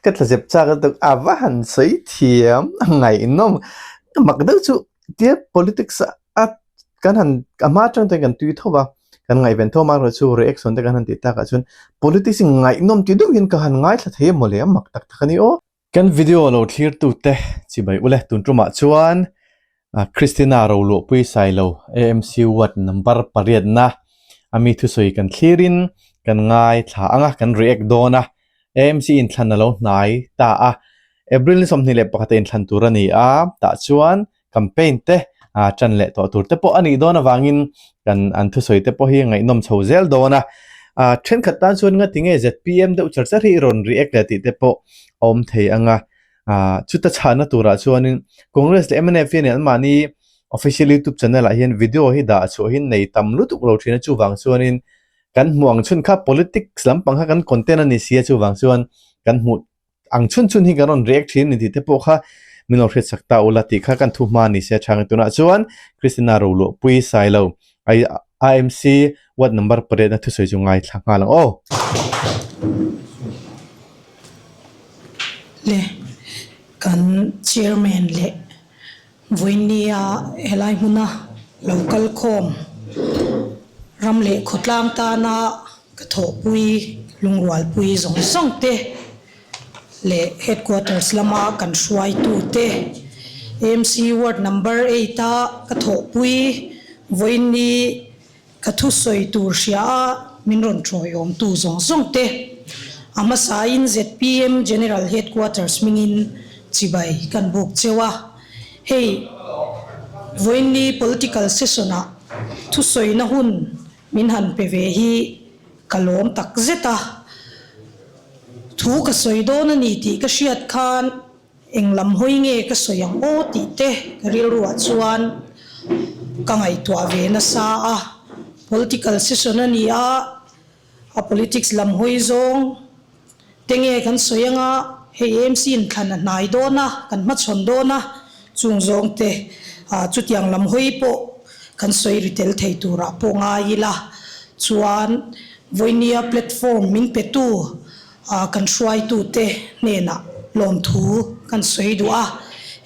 Ka tla zep chak lutuk a va han sawi thiam a ngaihnawm mak deuh chu tia politics a kan han a hma atang chuan kan tui tho va kan ngaihven tho amaherawhchu chu reaction te kan han tih takah chuan politics hi ngaihnawm ti deuh hian ka han ngaithla thei emaw le a mak tak tak a ni aw. Kan video lo thlirtute chibai ule tun tumah chuan Christina Roluahpui Sailo AMC ward number pariatna a mi thusawi kan thlirin kan ngaithla ang a kan react dawn a AMC inthlan a lo hnai ta a April ni 21 a inthlan tur a ni a tah chuan campaign te ah tan leh tawh tur te pawh a nih dawn avangin kan an thusawi te pawh hi ngaihnawm chho zel dawn a ah thenkhat tan chuan nga tinge zpm deuh char char hi i rawn react leh tih te pawh a awm thei ang a ah chuta chhahna turah chuanin Congress leh mnf hian anmahni official youtube channel ah hian video hi dah chhuah hi nei tam lutuk lo thin a chuvang chuanin kan hmuh ang chhun kha politics lampang kha kan content a ni si a chuvang chuan kan hmuh ang chhun chhun hi kan rawn react thin ni tih te pawh kha min lo hriat sak ta ula tih kha kan thu hma ni se a tha tunah chuan Christina Roluahpui Sailo IMC ward number pariat na thusawi chu ngaithla nghal ang aw. Le kan chairman leh Vawinia helai hmuna lo kal khawm ram leh khawtlang tana ka thawhpui lungrualpui zawng zawng te leh headquarters lama kan hruaitu te AMC ward number eight a ka thawhpui vawiini Ka thusawi tur hria a min rawn tawiawmtu zawng zawng te, a hmasain zpm General Headquarters hmingin chibai kan buk cheu a. Hei vawiinni political session-ah thusawina hun min han pe ve hi ka lawm tak zet a. Thu ka sawi dawn a ni tih ka hriat khan Eng lam hawi nge ka sawi ang aw tih te ka rilruah chuan ka ngaihtuah ve nasa a. Political session a ni a, a politics lam hawi zawng te nge kan sawi anga hei AMC in thlan a hnai dawn a, kan hmachhawn dawn a, chung zawng te chutiang lam hawi pawh kan sawi ri tel thei turah pawh ngai ila chuan vawinia platform min petu Kan hruaitute hnenah lawmthu kan sawi duh a,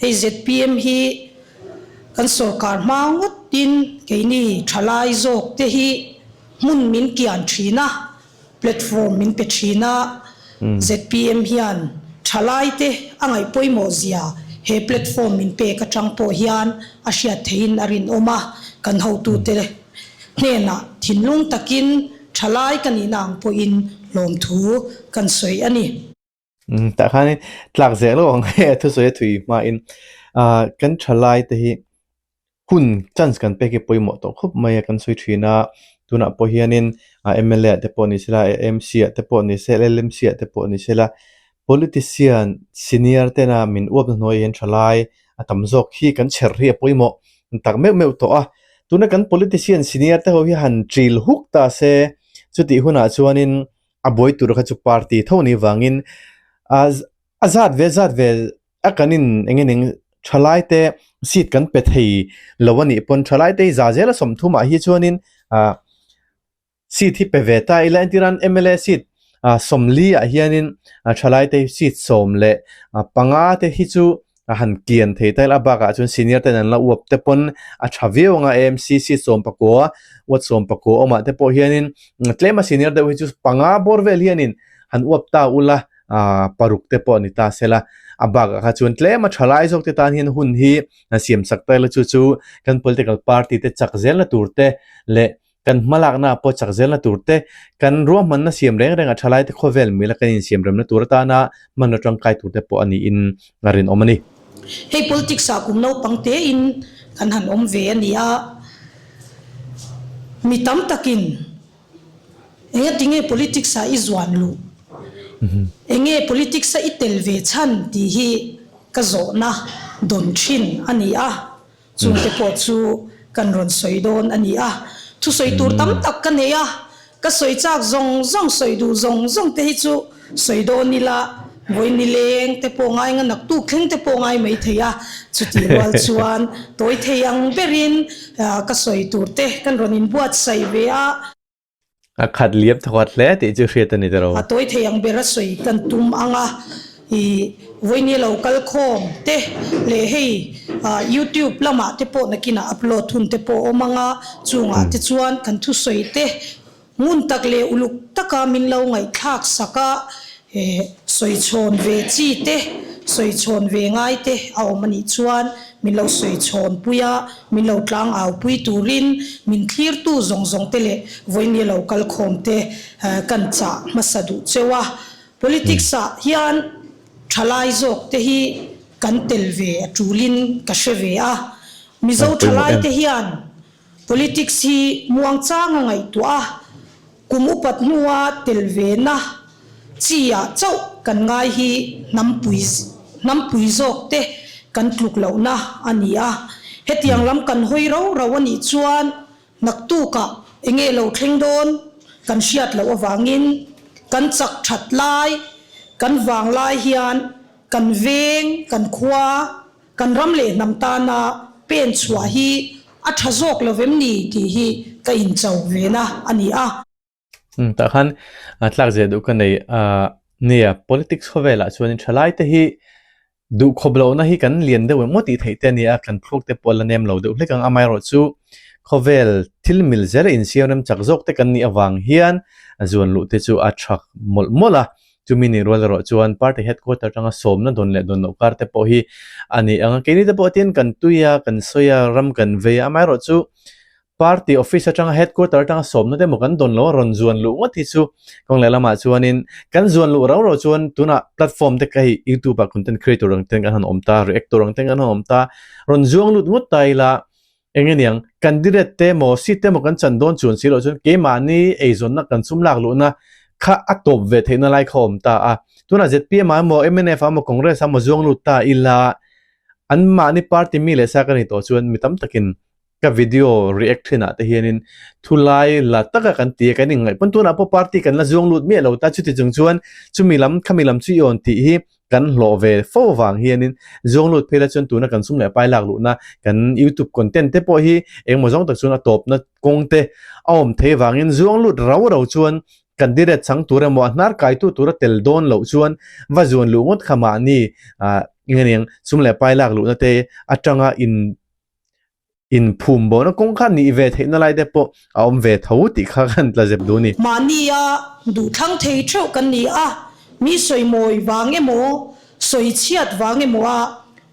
hei zpm hi kan sorkar hma ngawtin keini thalai zawk te hi hmun min kian thin a, platform min pe thin a, zpm hian thalai te a ngaih pawimawh zia he platform min pek atang pawh hian a hriat theihin a rinawm a, kan hotute hnenah thinlung takin Thalai ka nihna ang pawhin lawmthu kan sawi a ni. Tah khanin tlak zel lo ang hei a thusawi a thui hmain kan thalai te hi hun chance kan pek hi pawimawh tawh khawp mai a kan sawi thin a, tunah pawh hianin mla ah te pawh ni sela AMC ah te pawh ni sela LMC ah te pawh ni sela Politician senior tena min uapna hnuaiah hian thalai a tam zawk hi kan chher hi a pawimawh tak meuh meuh tawh a. Tuna kan politician senior te ho hi han ṭil huk ta se, chutih hunah chuanin a buai tur kha chu party tho ni vangin a zat ve zat ve a kan in eng eng thalai te seat kan pe thei lo a nih pawn thalai te hi za zela sawmthumah hi chuanin ah Seat hi pe ve ta ila entirhan mla seat 40 ah hianin thalai te seat 15 te hi chu a han kian thei ta ila a bakah chuan senior ten an la uap te pawn a tha viau ang a AMC seat 19 ward 19 awmah te pawh hianin tlema senior deuh hi chu panga bawr vel hianin han uap ta ula paruk te pawh a ni ta sela a bakah kha chuan tlema thalai zawk te tan hian hun hi siam sak ta ila chu chu kan political party te chak zelna tur te leh Kan hmalakna pawh chak zelna tur te, kan ruahmanna siam reng reng a thalaite khawvel mila kan insiam remna tur atana hmanraw tangkai tur te pawh a niin a rinawm a ni. Hei politics ah kum naupang tein kan han awm ve a ni a, mi tam takin enga tinge politics ah i zuan luh, enge politics a i tel ve chhan tih hi ka zawhna dawn thin a ni a. Chungte pawh chu kan rawn sawi dawn a ni a, thusawi tur tam tak ka nei a, ka sawi chak zawng zawng, sawi duh zawng zawng te hi chu sawi dawn ila, vawi nileng te pawh ngai nga naktuk thleng te pawh ngai mai thei a, chutih rual chuan tawi thei ang berin ka sawi tur te kan rawn inbuatsaih ve a. A khat liam thawkhat hle tih chu hriat a ni ta lo. A tawi thei ang ber a sawi kan tum ang a. I vawiini lo kal khawm te leh hei youtube lamah te pawh nakinah upload hun te pawh a awm ang a, chungah te chuan kan thusawi te ngun tak leh uluk taka min lo ngaihthlak sak a, sawi chhawn ve chi te, sawi chhawn ve ngai te a awm a nih chuan min lo sawi chhawn pui a, min lo tlang au pui turin min thlirtu zawng zawng te leh vawiini lo kal khawm te kan chah hmasa duh cheu a. Politics ah hian thalai zawk te hi kan tel ve a tulin ka hre ve a. Mizo thalai te hian politics hi muangchang a ngaihtuah a, kum upat hnua tel ve na chi ah chauh kan ngai hi hnampui hnampui zawk te kan tluk lohna a ni a. Hetiang lam kan hawi rau rau a nih chuan Naktukah enge lo thleng dawn kan hriat loh avangin kan chak that lai, kan vang lai hian kan veng, kan khua, kan ram leh hnam tana pen chhuah hi a tha zawk lo vem ni tih hi ka incho ve na a ni a. Tah khan tlak zeh duh ka nei a nia, politics khawvelah chuanin thalaite hi Duhkhawp lohna hi kan lian deuh emaw tih theih te a ni a, kan thluak te pawh a la nem lo deuh hlek ang. Amaherawhchu khawvel thil mil zel a insiam rem chak zawk te kan nih avang hian zuan luh te chu a tha mawlh mawlh a. Chumi nih rual erawh chuan party headquarter atanga sawmna dawn leh dawn loh kar te pawh hi a ni ang a. Keini te pawh tin kan tui a, kan sawi a, ram kan vei a, amaherawhchu Party office atanga headquarter atanga sawmna te emaw kan dawn lo a rawn zuan luh ngawt hi chu kawng leh lamah chuanin kan zuan luh rau rau chuan tunah platform te kha hei youtube ah content creator ang ten kan han awm ta reactor ang ten kan han awm ta rawn zuang lut ngawt ta ila eng nge niang candidate te emaw seat te emaw kan chan dawn chuan si loh chuan keimahni eizawnna kan sum lak luhna kha a tawp ve theihna lai kha a awm ta a tunah zpm ah emaw mnf ah emaw congress ah emaw zuang lut ta ila anmahni party mi leh sa ka ni tawh chuan mi tam takin Ka video react thinah te hianin thulai la taka kan ti a, kan inngaih pawn tunah pawh party kan la zuang lut miah lo ta, chuti chung chuan chumi lam khami lam chu i awn tih hi kan hlawh ve fo vang hianin zuang lut phei la chuan tuna kan sum leh pai lak luhna kan youtube content te pawh hi engemaw zawng tak chuan a tawpna kawng te a awm thei vangin zuang lut rau rau chuan candidate chang tur emaw a hnar kaitu tura tel dawn loh chuan va zuan luh ngawt kha mahni ah eng sum leh pai lak luhna te atanga in Inphum bona kawng kha nih ve theihna lai te pawh a awm ve tho tih kha kan tla zep duh a ni. Mahnia duhthlang thei theuh kan ni a, mi sawimawi vang emaw, sawi chhiat vang emaw a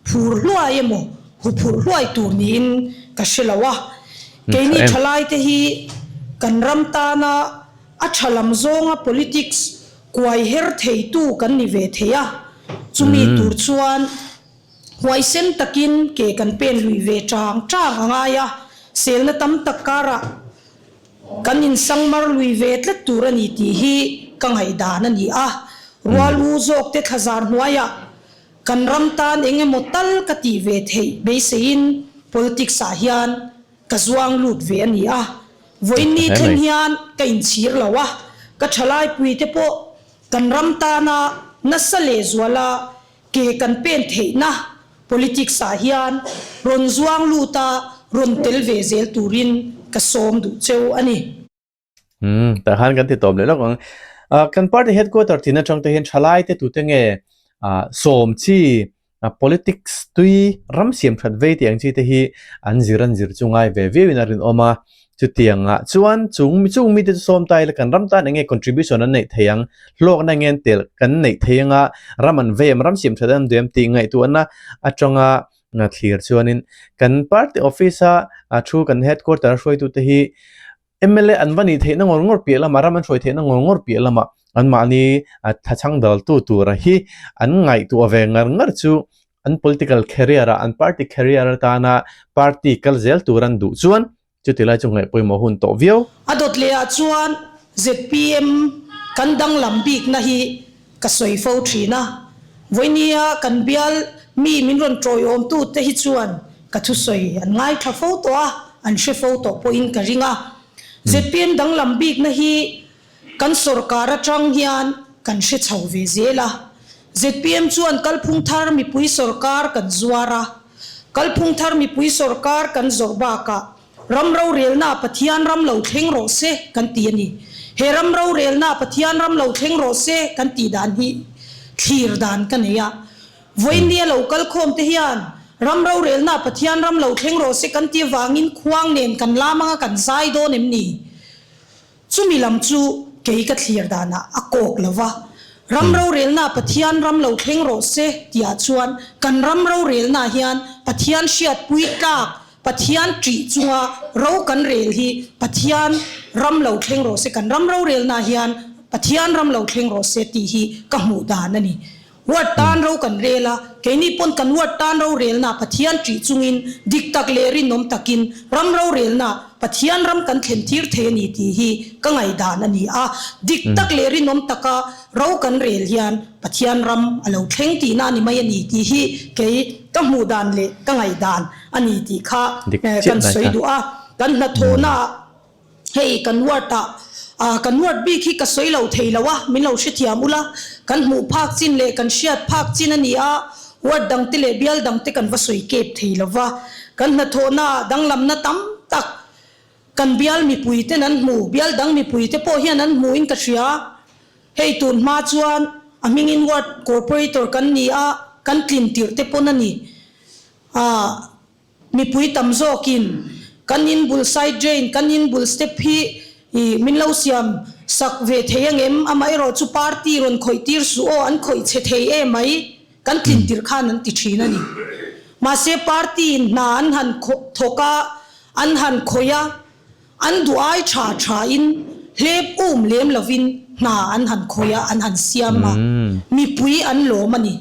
phur hluai emaw, huphurh hluai tur niin ka hre lo a. Keini thalaite hi kan ram tana a tha lam zawnga politics kuai her theitu kan ni ve thei a, chumi tur chuan Huaisen takin ke kan pen lui ve chang chang a ngai a, selna tam tak karah kan insangmar lui ve tlat tur a ni tih hi ka ngaihdan a ni a. Rual u zawkte thlazar hnuaiah kan ram tan eng emaw tal ka tih ve theih beiseiin politics ah hian ka zuang lut ve a ni a. Vawiinni thleng hian ka inchhir lo a, ka thalaipui te pawh kan ram tana nasa lehzuala Ke kan pen theihna politics ah hian rawn zuang lut a, rawn tel ve zel turin ka sawm duh cheu a ni. Umm, tah khan kan ti tawp leh lawk ang. Ah, kan party headquarter thin atang te hian thalai te tute nge ah sawm chi politics tui ram siam that vei tih ang chi te hi an zir an zir chu ngai ve viau in a rinawm a. Chutiangah chuan chung chung mite chu sawm ta ila kan ram tan enge contribution an neih thei ang, hlawkna enge an tel kan neih thei anga ram an vei em, ram siam that an duh em tih ngaihtuahna atanga thlir chuanin kan party office a thu kan headquarter a hruaitute hi mla an va nih theihna ngawr ngawr piah lamah ram an hruai theihna ngawr ngawr piah lamah anmahni thachhang daltu tura hi an ngaihtuah ve ngar ngar chu an political career ah an party career atana party kal zel tur an duh chuan chuti lai chu ngaih pawimawh hun tawh viau. A dawt leh ah chuan zpm kan danglam bikna hi ka sawi fo thin a, vawinia kan bial mi min rawn tawiawm tu te hi chuan ka thusawi an ngaithla fo tawh a, an hre fo tawh pawhin ka ring a. Zpm danglam bikna hi Kan sorkar atang hian kan hre chho ve zel a. Zpm chuan kalphung thar mipui sorkar kan zuar a. Kalphung thar mipui sorkar kan zawrh bakah ram rorelna Pathian ram lo thleng rawh se kan ti a ni. He ram rorelna Pathian ram lo thleng rawh se kan tih dan hi. thlir dan ka nei a. Vawiinnia lo kal khawm te hian ram rorelna Pathian ram lo thleng rawh se kan ti avangin khuang nen kan lam anga kan zai dawn em ni? Chumi lam chu kei ka thlir danah a kawk lo va, Ram rorelna Pathian ram lo thleng rawh se tihah chuan kan ram rorelna hian Pathian hriatpui tlak, Pathian ṭih chunga ro kan rel hi Pathian ram lo thleng rawh se, kan ram rorelna hian Pathian ram lo thleng rawh se tih hi ka hmuh dan a ni. Ward tan ro kan rel a, keini pawn kan ward tan rorelna Pathian ṭih chungin dik tak leh rinawm takin ram rorelna Pathian ram kan thlen tir thei a ni tih hi ka ngaihdan a ni a. Dik tak leh rinawm taka ro kan rel hian Pathian ram a lo thleng tihna a ni mai a ni tih hi kei ka hmuh dan leh ka ngaihdan a ni tih kha kan sawi duh a. Kan hnathawhnaah Hei kan ward ah ah kan ward bik hi ka sawi lo thei lo a, min lo hrethiam ula, kan hmuh phak chin leh kan hriat phak chin a ni a, ward dang te leh bial dang te kan va sawi kep thei lo va, kan hnathawhna ah danglamna tam tak kan bial mipui ten an hmu, bial dang mipui te pawh hian an hmu in ka hria, hei tun hma chuan a hmingin ward corporator kan ni a, kan tlin tirh te pawn a ni ah. Mipui tam zawkin kan in bul side drain, kan in bul step hi i min lo siam sak ve thei angem? Amaherawh chu party rawn khawih tir suh aw, an khawih chhe thei e mai, kan tlin tirh khan an ti thin a ni. Mahse party in hna an han thawk a, an han khawih a, an duh ai tha tha in hlep um lem lovin hna an han khawih a, an han siam a, mipui an lawm a ni.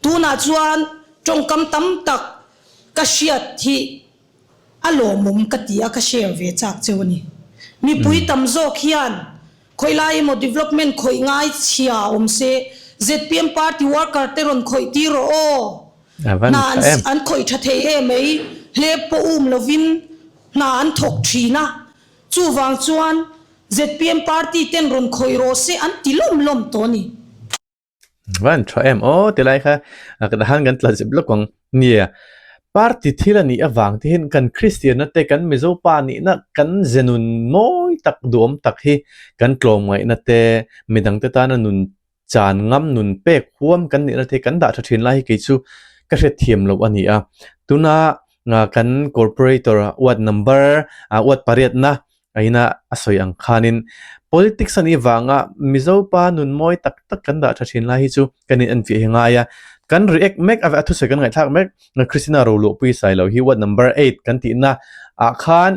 Tunah chuan tawngkam tam tak Ka hriat hi a lawmawm ka ti a, ka share ve chak cheu a ni. Mipui tam zawk hian khawilai emaw development khawih ngai chhia awm se, zpm party worker te rawn khawih tir rawh aw. Hna an khawih tha thei em mai, hlep pawh um lovin hna an thawk thin a, chuvang chuan zpm party ten rawn khawih rawh se an ti lawm lawm tawh a ni. Van tha em aw ti lai kha ka han kan tla zep lawk ang. Nia, party thil a nih avang te hian kan Kristianna te kan Mizo pa nihna kan ze nun mawi tak duhawm tak hi kan tlawmngaihna te midang te tana nun chan ngam nun pek huam kan nihna te hi kan dah tha thin lai hi kei chu ka hriatthiam loh a ni a. Tuna kan corporator ward number ward pariatna A ina a sawi ang khanin politics a nih vanga Mizo pa nun mawi tak tak kan dah tha thin lai hi chu kan in enfiah hi ngai a. Kan react mek a thusawi kan ngaihthlak mek Christina Roluahpui Sailo hi ward number eight kan tihna ah khan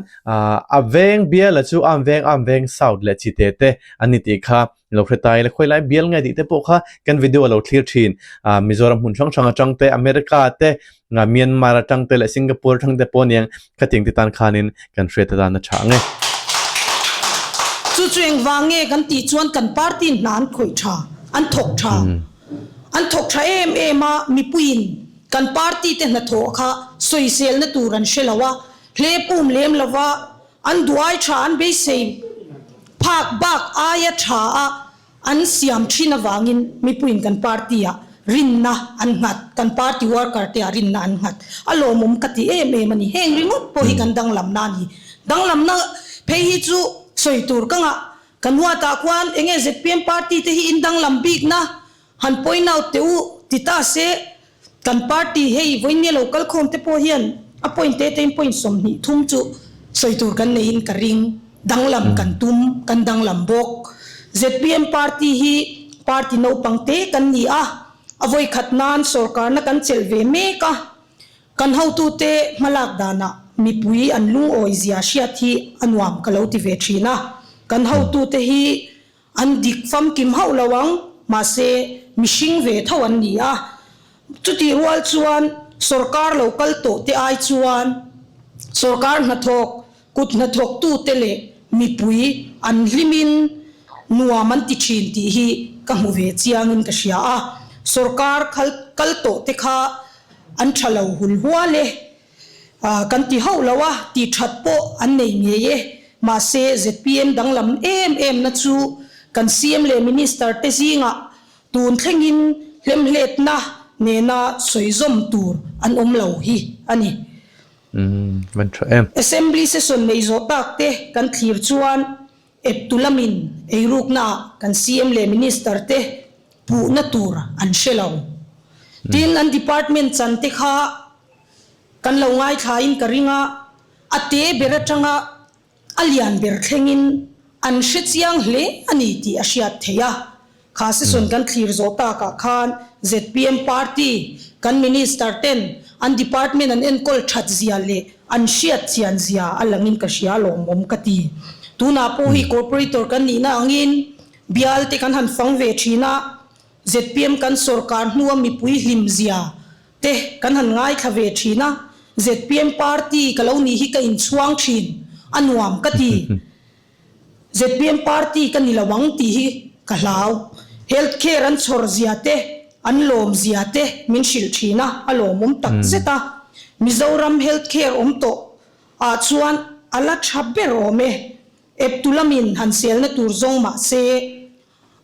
a veng biala chu am veng am veng south leh chite te an ni tih kha Lo hre ta ila khawi lai bial nge tih te pawh kha kan video a lo thlir thin. Ah Mizoram hmun hrang hrang atang te, America te, Myanmar atang te leh Singapore atang te pawh aniang khatiang te tan khanin kan hriat atan a tha ang e. Chu chu engvang nge kan tih chuan kan party in hna an khawih tha, an thawk tha. An thawk tha em em a, mipuiin kan party te hnathawh kha sawiselna tur an hre lo a, hlep um lem lo va, An duai tha an beisei phak bak aia tha a an siam thin avangin mipuiin kan party ah rinna an nghat, kan party worker te ah rinna an nghat. A lawmawm ka ti em em a ni. Heng ringawt pawh hi kan danglamna a ni. Danglamna phei hi chu sawi tur ka ngah. Kan huatah khuan enge zpm party te hi in danglam bikna han point out teh u ti ta se Kan party hei vawiin lo kal khawm te pawh hian a point te tein point 20 thum chu sawi tur kan neiin ka ring. Danglam kan tum, kan danglam bawk. Zpm party hi party naupang te kan ni a, a vawi khat nan sorkarna kan chelh ve mek a. Kan hotute hmalak danah mipui an lungawi zia hriat hi a nuam ka lo ti ve thin a. Kan hotute hi An dik famkim hauh lo ang, mahse mihring ve tho an ni a. Chutih rual chuan sorkar lo kal tawh te ai chuan sorkar hnathawk, kut hnathawktute leh mipui an hlimin nuam an ti thin tih hi ka hmu ve chiangin ka hria a. Sorkar kal tawh te kha an tha lo hul hual e. Kan ti hauh lo a, tih that pawh an nei ngei e. Mahse, zpm danglam em em na chu kan CM leh Minister te zingah tun thlengin hlemhletna nena sawi zawm tur an awm lo hi a ni. Van tha em. Assembly session nei zawh tak te kan thlir chuan eptu lamin eiruknaah kan CM leh Minister te. Puhna tur an hre lo. Tin, an department chan te kha kan lo ngaithlain ka ring a, a te ber atanga a lian ber thlengin an hre chiang hle a ni tih a hriat theih a. Kha session kan thlir zawh takah khan zpm party kan minister ten an department an enkawl that zia leh an hriat chian zia a langin ka hria lawmawm ka ti. Tunah pawh hi corporator kan nihna angin Bial te kan han fang ve thin a, zpm kan sorkar hnua mipui hlim zia te kan han ngaithla ve thin a, zpm party ka lo nih hi ka inchhuang thin, a nuam ka ti. Zpm party ka ni lo ang tih hi ka hlau. Health care an chhawr zia te, an lawm zia te min hrilh thin a, a lawmawm tak zet a. Mizoram health care awm tawh ah chuan a la tha ber awm e. Eptu lamin han selna tur zawng mah se,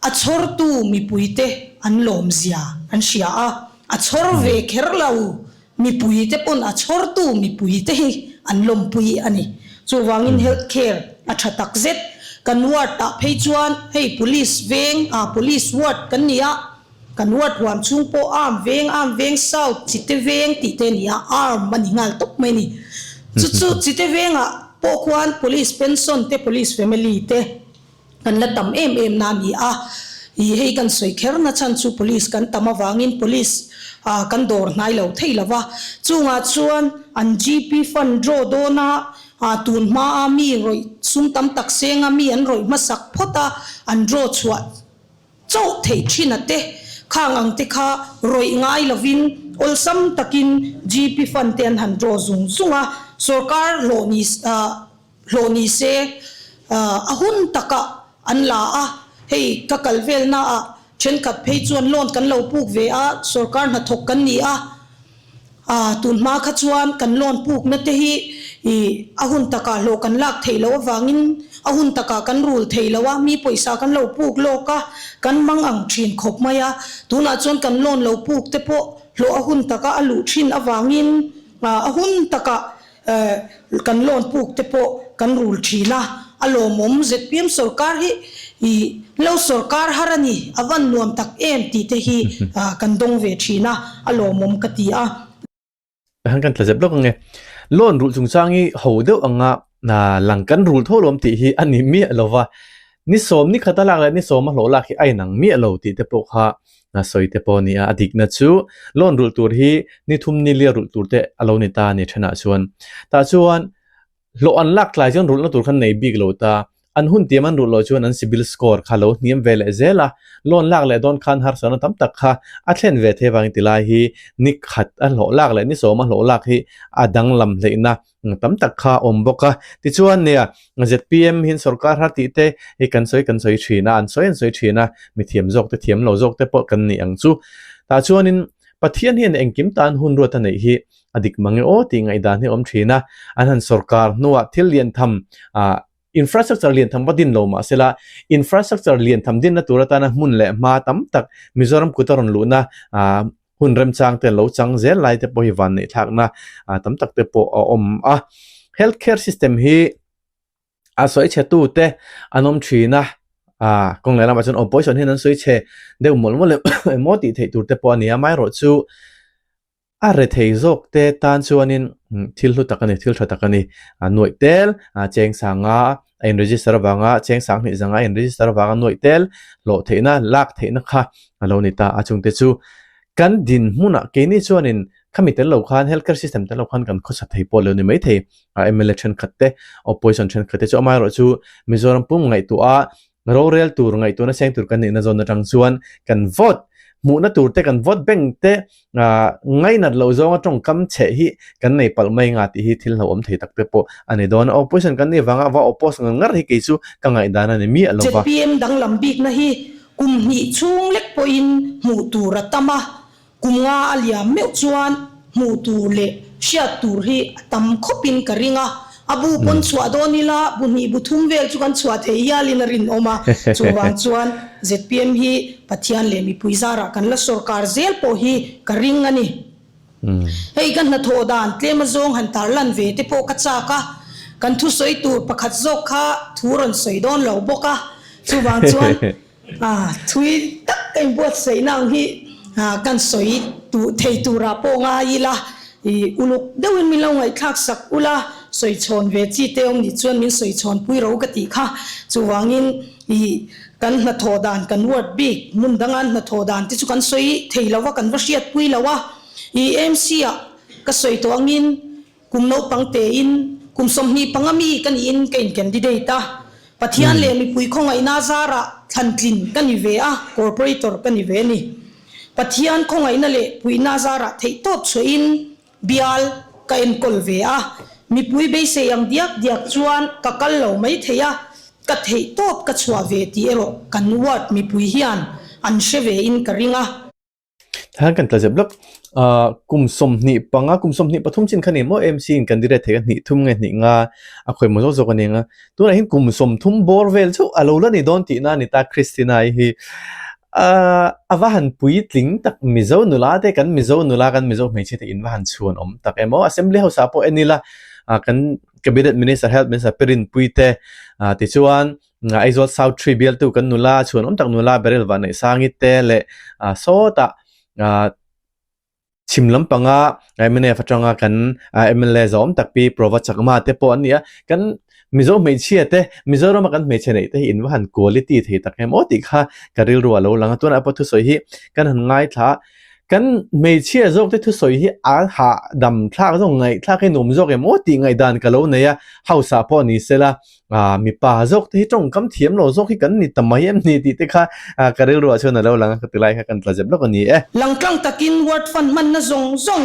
a chhawrtu mipuite an lawmzia an hria a, a chhawr ve kher lo mipuite pawn a chhawrtu mipuite hi an lawmpui a ni. Chuvangin health care a tha tak zet. Kan ward ah phei chuan hei police veng ah police ward kan ni a, kan ward huam chhung pawh arm veng, arm veng south, chite veng tih te a ni a, arm a ni nghal tawp mai a ni. Chu chu chite vengah pawh khuan police pension te police family te kan la tam em em na a ni a, ih hei kan sawi kher na chhan chu police kan tam avangin police ah kan dawr hnai lo thei lo va, chungah chuan an GP fund draw dawn a, ah tun hma a mi rawih sum tam tak seng a mi an rawih hmasak phawt a an draw chhuah Chauh theih thin a te, khang ang te kha rawih ngai lovin awlsam takin GP fund te an han draw zung zung a, sorkar hlawh ni hlawh ni se a hun takah an la a, hei ka kal velna ah thenkhat phei chuan loan kan lo puk ve a, sorkar hnathawk kan ni a. A, tun hma kha chuan kan loan pukna te hi i a hun takah hlawh kan lak theih loh avangin a hun takah kan rul thei lo a, mi pawisa kan lo puk lawk a, kan mang ang thin khawp mai a. Tunah chuan kan loan lo puk te pawh hlawh a hun taka a luh thin avangin a hun takah Kan loan puk te pawh kan rul thin a, a lawmawm zpm sorkar hi i lo sorkar har a ni, a van nuam tak em tih te hi kan dawng ve thin a, a lawmawm ka ti a. Han kan tla zep lawk ange. Loan rulh chungchang hi ho deuh anga lang kan rul tho lawm tih hi a ni miah lova, ni sawm ni khat a lak leh ni sawm a hlawh lak hi a inang miah lo tih te pawh kha A sawi te pawh a ni a, a dikna chu loan rulh tur hi ni thum ni lia rulh tur te a lo ni ta a ni thenah chuan. Tah chuan hlawh an lak tlai chuan rulhna tur khan nei bik lo ta, an hun tiam an rulh loh chuan an CIBIL score kha lo hniam ve leh zel a, loan lak leh dawn khan harsatna tam tak kha a thlen ve thei avangin tilai hi ni khat a hlawh lak leh ni sawma hlawh lak hi a danglam hleihna tam tak kha a awm bawk a. Tichuan nia zpm hian sorkar har tih te hi kan sawi kan sawi thin a, an sawi an sawi thin a, mithiam zawk te thiam lo zawk te pawh kan nih ang chu. Tah chuanin Pathian hian engkim tan hun ruat a neih hi a dik mang e aw tih ngaihdan hi a awm thin a, an han sorkar hnuah thil lian tham ah infrastructure lian tham va din lo mah sela infrastructure lian tham dinna tur atana hmun leh hma tam tak Mizoram kut a rawn luhna ah hun remchang te lo chang zel lai te pawh hi van neih thlakna tam tak te pawh a awm a. Health care system hi a sawi chhe tu te an awm thin a, ah kawng leh lamah chuan opposition hian an sawi chhe deuh mawlh mawlh emaw tih theih tur te pawh a ni a, amaherawh chu a rethei zawk te tan chuanin thil hlu tak a ni, thil tha tak a ni. A nuaih tel a cheng sanga a in register avanga cheng sang hnih zanga a in register avanga nuaih tel hlawh theihna lak theihna kha a lo ni ta a chungte chu kan dinhmunah keini chuanin khami tel lo khan health care system tel lo khan kan khawsa thei pawh lo ni maithei a M_L_A thenkhat te opposition thenkhat te chu amaherawh chu Mizoram pum ngaihtuah a Rorel tur ngaihtuahna seng tur kan nihna zawn atang chuan kan vote hmuhna tur te kan vote bank te ngainat loh zawnga tawngkam chheh hi kan nei palh mai nga tih hi thil hlauhawm thei tak te pawh a ni dawn a. Opposition kan nih vanga va oppose ngar ngar hi kei chu ka ngaihdan a ni miah lo va. Zpm danglam bikna hi kum hnih chhung lek pawhin hmuh tur a tam a, Kum nga a liam meuh chuan hmuh tur leh hriat tur hi a tam khawpin ka ring a, a bu pawn chhuah dawn ila bu hnih bu thum vel chu kan chhuah thei hialin a rinawm a, chuvang chuan zpm hi Pathian leh mipui zarah kan la sawrkar zel pawh hi ka ring a ni. Hei ka hnathawh dan tlem azawng han tarlan ve te pawh ka chak a, kan thusawi tur pakhat zawk kha thu rawn sawi dawn lo bawk a, chuvang chuan thui tak. ka inbuatsaihna ang hi kan sawi thei turah pawh ngai ila, i uluk deuhin min lo ngaihthlak sak ula, sawi chhawn ve chi te awm nih chuan min sawi chhawn pui ro ka tih kha. Chuvangin i kan hnathawh dan kan ward bik hmun danga an hnathawh dan te chu kan sawi thei lo a, kan va hriatpui lo a. I AMC ah ka sawi tawh angin Kum naupang tein kum 25 mi ka niin ka in candidate a, Pathian leh mipui khawngaihna zarah thlantlin ka ni ve a, corporator ka ni ve a ni. Pathian khawngaihna leh puihna zarah theihtawp chhuahin bial ka enkawl ve a, mipui beisei ang diak diak chuan ka kal lo mai thei a, ka theihtawp ka chhuah ve tih erawh kan ward mipui hian an hre ve in ka ring a. Tihian kan tla zep lawk, ah kum 25 kum 23 chin kha ni maw AMC in candidate thei a hnih thum nge hnih nga a khawi maw zawk zawk a ni ang a, tunah hian kum 30 bawr vel chauh a lo la ni dawn tihna a ni ta Christina-i hi ah a va han puitling tak Mizo nula te kan Mizo nula kan Mizo hmeichhia te in va han chhuan awm tak em aw Assembly House ah pawh en ila ah kan Cabinet Minister Health Minister Pi Rinpui te ah tichuan Aizawl South Tree bialtu kan nula chhuan awm tak nula Beryl Vanneihsangi te leh sawtah chhim lampanga mnf atanga kan mla zawm tak pi Prova Chakma te pawh an ni a, kan Mizo hmeichhia te Mizorama kan hmeichhe neih te hi in va han quality thei tak em aw tih kha ka rilru a lo lang a, tunah pawh thusawi hi kan han ngaithla a, kan hmeichhia zawk te thusawi hi a hahdam thlak zawk ngaihthlak hi nuam zawk em aw tih ngaihdan ka lo nei a, house ah pawh ni sela Ah mipa zawk te hi tawngkam thiam lo zawk hi kan ni ta mai em ni tih te kha ka rilruah chuan a lo lang a, ka ti lai kha kan tla zep lawk a ni e. Langtlang takin Ward Fund hmanna zawng zawng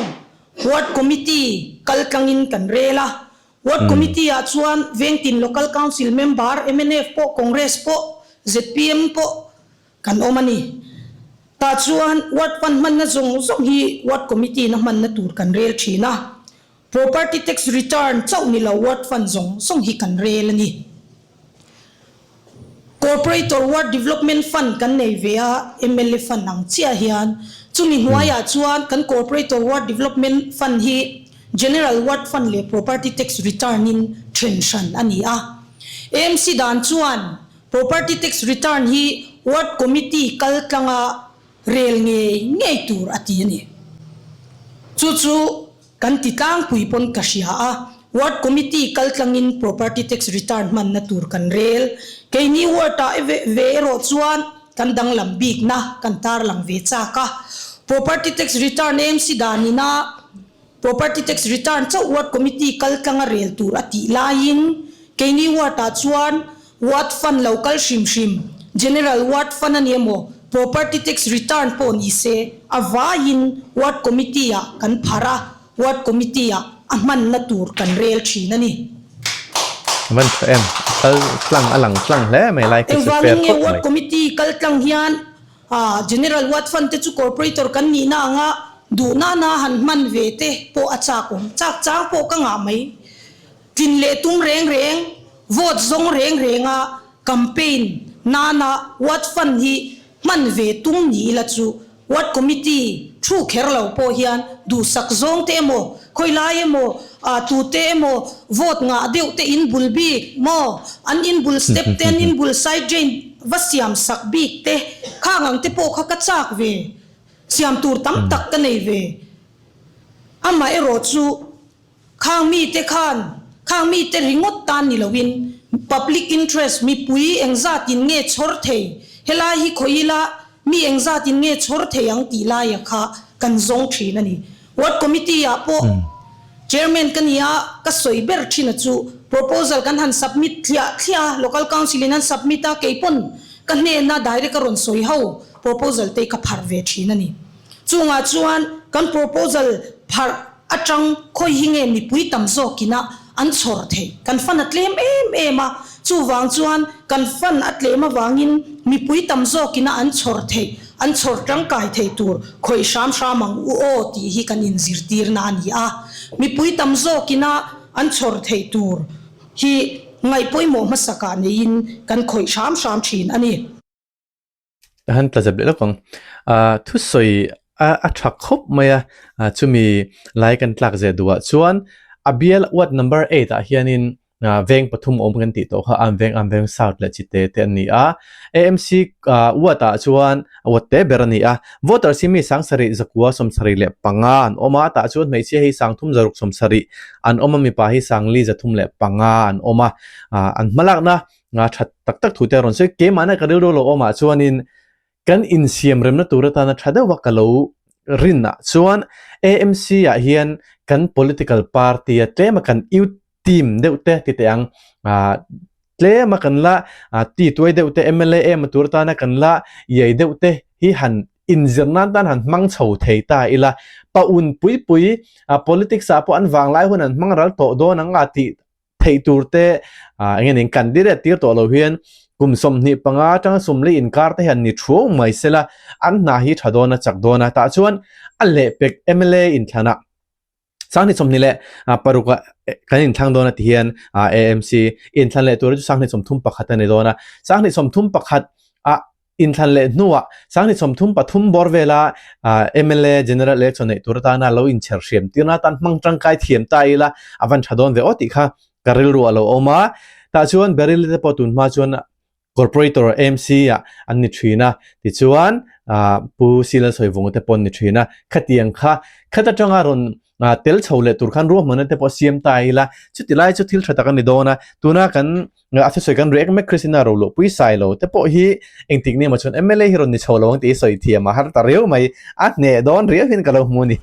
Ward Committee kal tlangin kan rel a. Ward Committee ah chuan Vengtin Local Council member mnf pawh Congress pawh zpm pawh kan awm a ni. Tah chuan Ward Fund hmanna zawng zawng hi Ward Committee in a hmanna tur kan rel thin a. Property tax return chauh ni lo ward fund zawng zawng hi kan rel a ni. Corporator Ward Development Fund kan nei ve a, mla fund ang chiah hian. Chumi hnuaiah chuan kan Corporator Ward Development Fund hi General Ward Fund leh Property Tax Return in then hran a ni a. AMC dan chuan Property Tax Return hi Ward Committee kal tlanga rel ngei ngei tur a ti a ni. Chu chu kan ti tlangpui pawn ka hria a, Ward Committee kal tlangin Property Tax Return hmanna tur kan rel. Keini Ward-ah ve erawh chuan kan danglam bikna kan tarlang ve chak a. Property Tax Return AMC danina Property tax return chauh ward committee kal tlanga rel tur a tih laiin keini ward ah chuan ward fund lo kal hrim hrim, general ward fund a ni emaw property tax return pawh ni se a vaiin ward committee ah kan phar a, ward committee ah a hmanna tur kan rel thin a ni. A van tha em, a kal tlang a lang tlang hle mai lai khi chu fair Engvangin nge khawp ward mai. committee kal tlang hian General Ward Fund te chu Corporator kan nihna anga duhna na han hman ve te pawh a chak awm. Chak chang pawh ka ngah mai. Tlin leh tum reng reng, vote zawng reng renga campaign nana Ward Fund hi hman ve tum ni ila chu Ward Committee thu kher lo pawh hian duhsak zawng te emaw, khawilai emaw, tute emaw vote ngah deuh te in bul bik maw, an in bul step te, an in bul side drain va siam sak bik te, khang ang te pawh kha ka chak ve, siam tur tam tak ka nei ve. Amaherawh chu Khang mite khan, khang mite ringawt tan ni loin public interest mipui engzatin nge chhawr thei, helai hi khawi ila mi engzatin nge chhawr thei ang tih laia kha kan zawng thin a ni. Ward Committee ah pawh Chairman ka ni a, ka sawi ber thin a chu proposal kan han submit thliah thliah a, Local Council in an submit a, kei pawn ka hnena direct a rawn sawi ho proposal te ka pharh ve thin a ni. Chungah chuan kan proposal pharh Atang khawi hi nge mipui tam zawkina an chhawr theih? Kan fan a tlem em em a, chuvang chuan kan fan a tlem avangin mipui tam zawkina an chhawr theih, an chhawr tangkai thei tur khawih hram hram ang u aw tih hi kan inzirtirna a ni a. Mipui tam zawkina an chhawr theih tur hi ngaihpawimawh hmasakah neiin kan khawih hram hram thin a ni. A han tla zep leh lawk ang. Ahh thusawi a a tha khawp mai a, ah chumi lai kan tlak zeh duhah chuan a bial ward number eight ah hianin. Veng pathum awm kan tih tawh kha Am Veng, Am Veng South leh Chite te an ni a. AMC ward ah chuan ward te ber a ni a. Voters hi mi 7,000 zakua 75 an awm a, tah chuan hmeichhia hi 3,000 zaruk 70 an awm a, mipa hi 4,000 305 an awm a. An hmalakna that tak tak thu te a rawn sawi. Keimahna ka rilru lo awmah chuanin Kan insiam remna tur atana tha deuha ka lo rinah chuan AMC ah hian kan political party a tlema kan youth team deuh te ti teh ang ah tlema kan la ti tuai deuh te mla em a tur atana kan la iai deuh te hi han inzir nan tan han hmang chho thei ta ila paun pui pui ah politics ah pawh an vanglai hun an hmang ral tawh dawn ang a tih theih tur te eng nge ning candidate tir tawh lo hian kum 25 atanga 40 inkar te hian ni thuau mai sela an hna hi tha dawn a chak dawn a tah chuan a lehpek mla inthlan ah 2026 ah kan inthlang dawn a ti hian AMC inthlan leh tur chu 2031 a ni dawn a 2031 ah Inthlan leh hnuah 2033 bawr vela mla General Election neih tur atana lo inchher hriam tirna atan hmang tangkai thiam ta ila a van tha dawn ve aw tih kha ka rilru a lo awm a. Tah chuan Beryl te pawh tun hma chuan Corporator AMC ah an ni thin a, tichuan Pu Silal Sawivunga te pawh an ni thin a. Khatiang kha khat atanga rawn tel chho leh tur khan ruahmanna te pawh siam ta ila chuti lai chu thil tha tak a ni dawn a. Tuna kan A thusawi kan react mek Christina Roluahpui Sailo te pawh hi engtik ni emaw chuan mla hi rawn ni chho lo ang tih hi sawi thiam a har ta riau mai, a hneh dawn riau hian ka lo hmu a ni.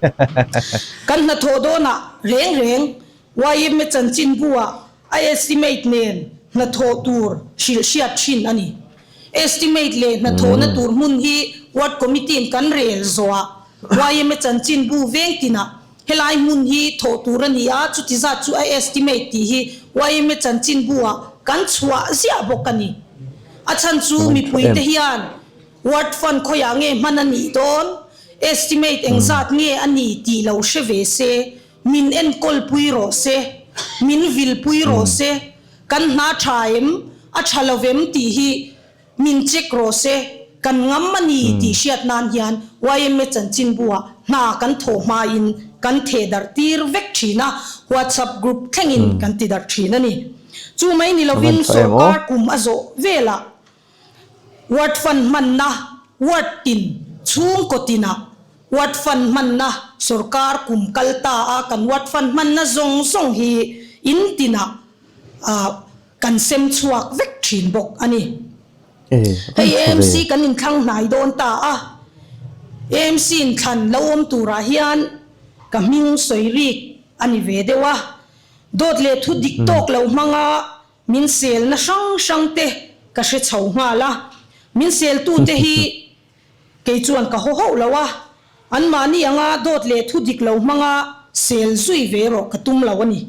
Kan hnathawh dawnah reng reng yma chanchinbu ah a estimate nen hnathawh tur hrilh hriat thin a ni. Estimate leh hnathawhna tur hmun hi Ward Committee in kan rel zawhah yma chanchinbu veng tinah Helai hmun hi thawh tur a ni a, chuti zat chu a estimate tih hi yma chanchinbu ah kan chhuah ziah bawk a ni. A chhan chu mipuite hian ward fund khawiah nge hman a nih dawn, estimate engzat nge a ni tih lo hre ve se, min enkawl pui rawh se, min vil pui rawh se, kan hna tha em, a tha lo vem tih hi Min check rawh se, kan ngam a ni tih hriat nan hian yma chanchinbu-ah hna kan thawh hmain kan theh darh tir vek thin a, WhatsApp group thlengin kan ti darh thin a ni. Chu mai ni lovin sorkar kum a zawh velah Ward Fund hmanna ward tin chhungkaw tinah Ward Fund hmanna sorkar kum kal ta a kan Ward Fund hmanna zawng zawng hi in tinah Kan sem chhuak vek thin bawk a ni. Hei AMC kan inthlang hnai dawn ta a, AMC inthlan lo awm turah hian ka hming sawi rik a ni ve deuh a. Dawt leh thu dik tawk lo hmanga min selna hrang hrang te ka hre chho nghal a. Min seltute hi Kei chuan ka haw hauh lo a, anmahni anga dawt leh thu dik lo hmanga sel zui ve erawh ka tum lo a ni.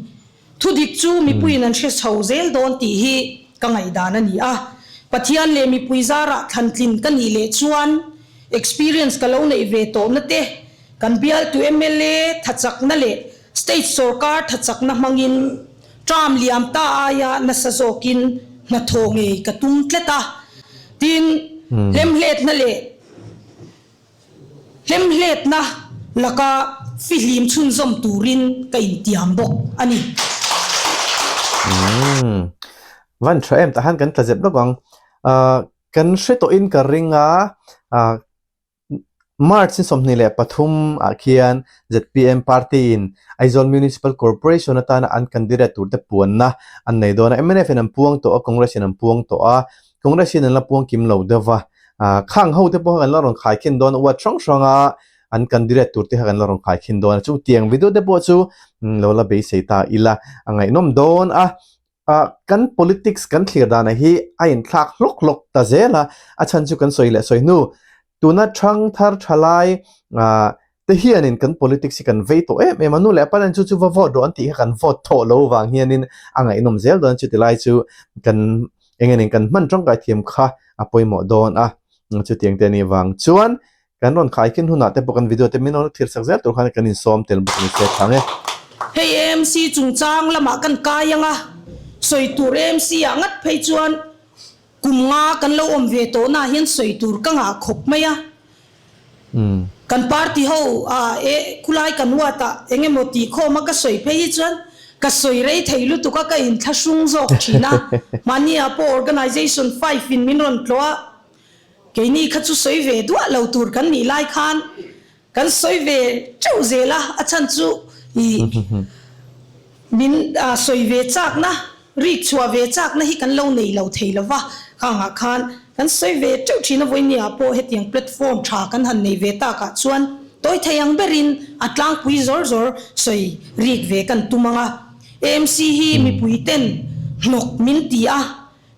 Thu dik chu mipuiin an hre chho zel dawn tih hi ka ngaihdan a ni a. Pathian leh mipui zarah thlantlin ka nih leh chuan experience ka lo neih ve tawhna te, kan bialtu mla thachakna leh state sorkar thachakna hmangin term liam ta aia nasa zawkin hnathawh ngei ka tum tlat a. Tin, hlemhletna leh hlemhletna laka fihlim chhunzawm turin ka intiam bawk a ni. Umm, van tha em tah khan kan tla zep lawk ang. Ahh kan hre tawhin ka ring a, ahh March ni 23 ah khian zpm party in Aizawl Municipal Corporation atana an candidate tur te puanna an nei dawn a, mnf in an puang tawh a, Congress in an puang tawh a, Congress hian an la puang kim lo deuh va, ah khang ho te pawh kha kan la rawn khai khin dawn a, ward hrang hrang a an candidate tur te kha kan la rawn khai khin dawn a, chutiang video te pawh chu lo la beisei ta ila a ngaihnawm dawn a. Ah, kan politics kan thlir dana hi a inthlak hlawk hlawk ta zel a, a chhan chu kan sawi leh sawi hnu. Tuna thang thar thalai ah te hianin kan politics hi kan vei tawh em em a, nu leh pa nen chu chu va vote rawh an tih kha kan vote thawh lo vang hianin a ngaihnawm zel dawn a, chuti lai chu kan eng nge ning kan hman tangkai thiam kha a pawimawh dawn a, chutiang te anih vang chuan Kan rawn khai khin hunah te pawh kan video te min rawn thlir sak zel tur khan kan insawm tel bawk ni se thang e. Hei AMC chungchang lamah kan kai ang a, sawi tur AMC ah ngat phei chuan kum nga kan lo awm ve tawh na hian sawi tur ka ngah khawp mai a. Kan party ho ah e khulai kan ward ah eng emaw tih khawm a ka sawi phei hi chuan. Ka sawi rei thei lutuk a, ka inthlahrung zawk thin a. Mahni-ah pawh Organization Five-in min rawn tlawh a, keini kha chu sawi ve duah lo tur kan nih lai khan kan sawi ve teuh zel a, a chhan chu ih min sawi ve chakna, rik chhuah ve chakna hi kan lo nei lo thei lo va, khangah khan kan sawi ve teuh thin a, vawinia pawh hetiang platform tha kan han nei ve takah chuan tawi thei ang berin a tlangpui zawr zawr sawi rik ve kan tum ang a. AMC hi mipui ten hnawk min ti a,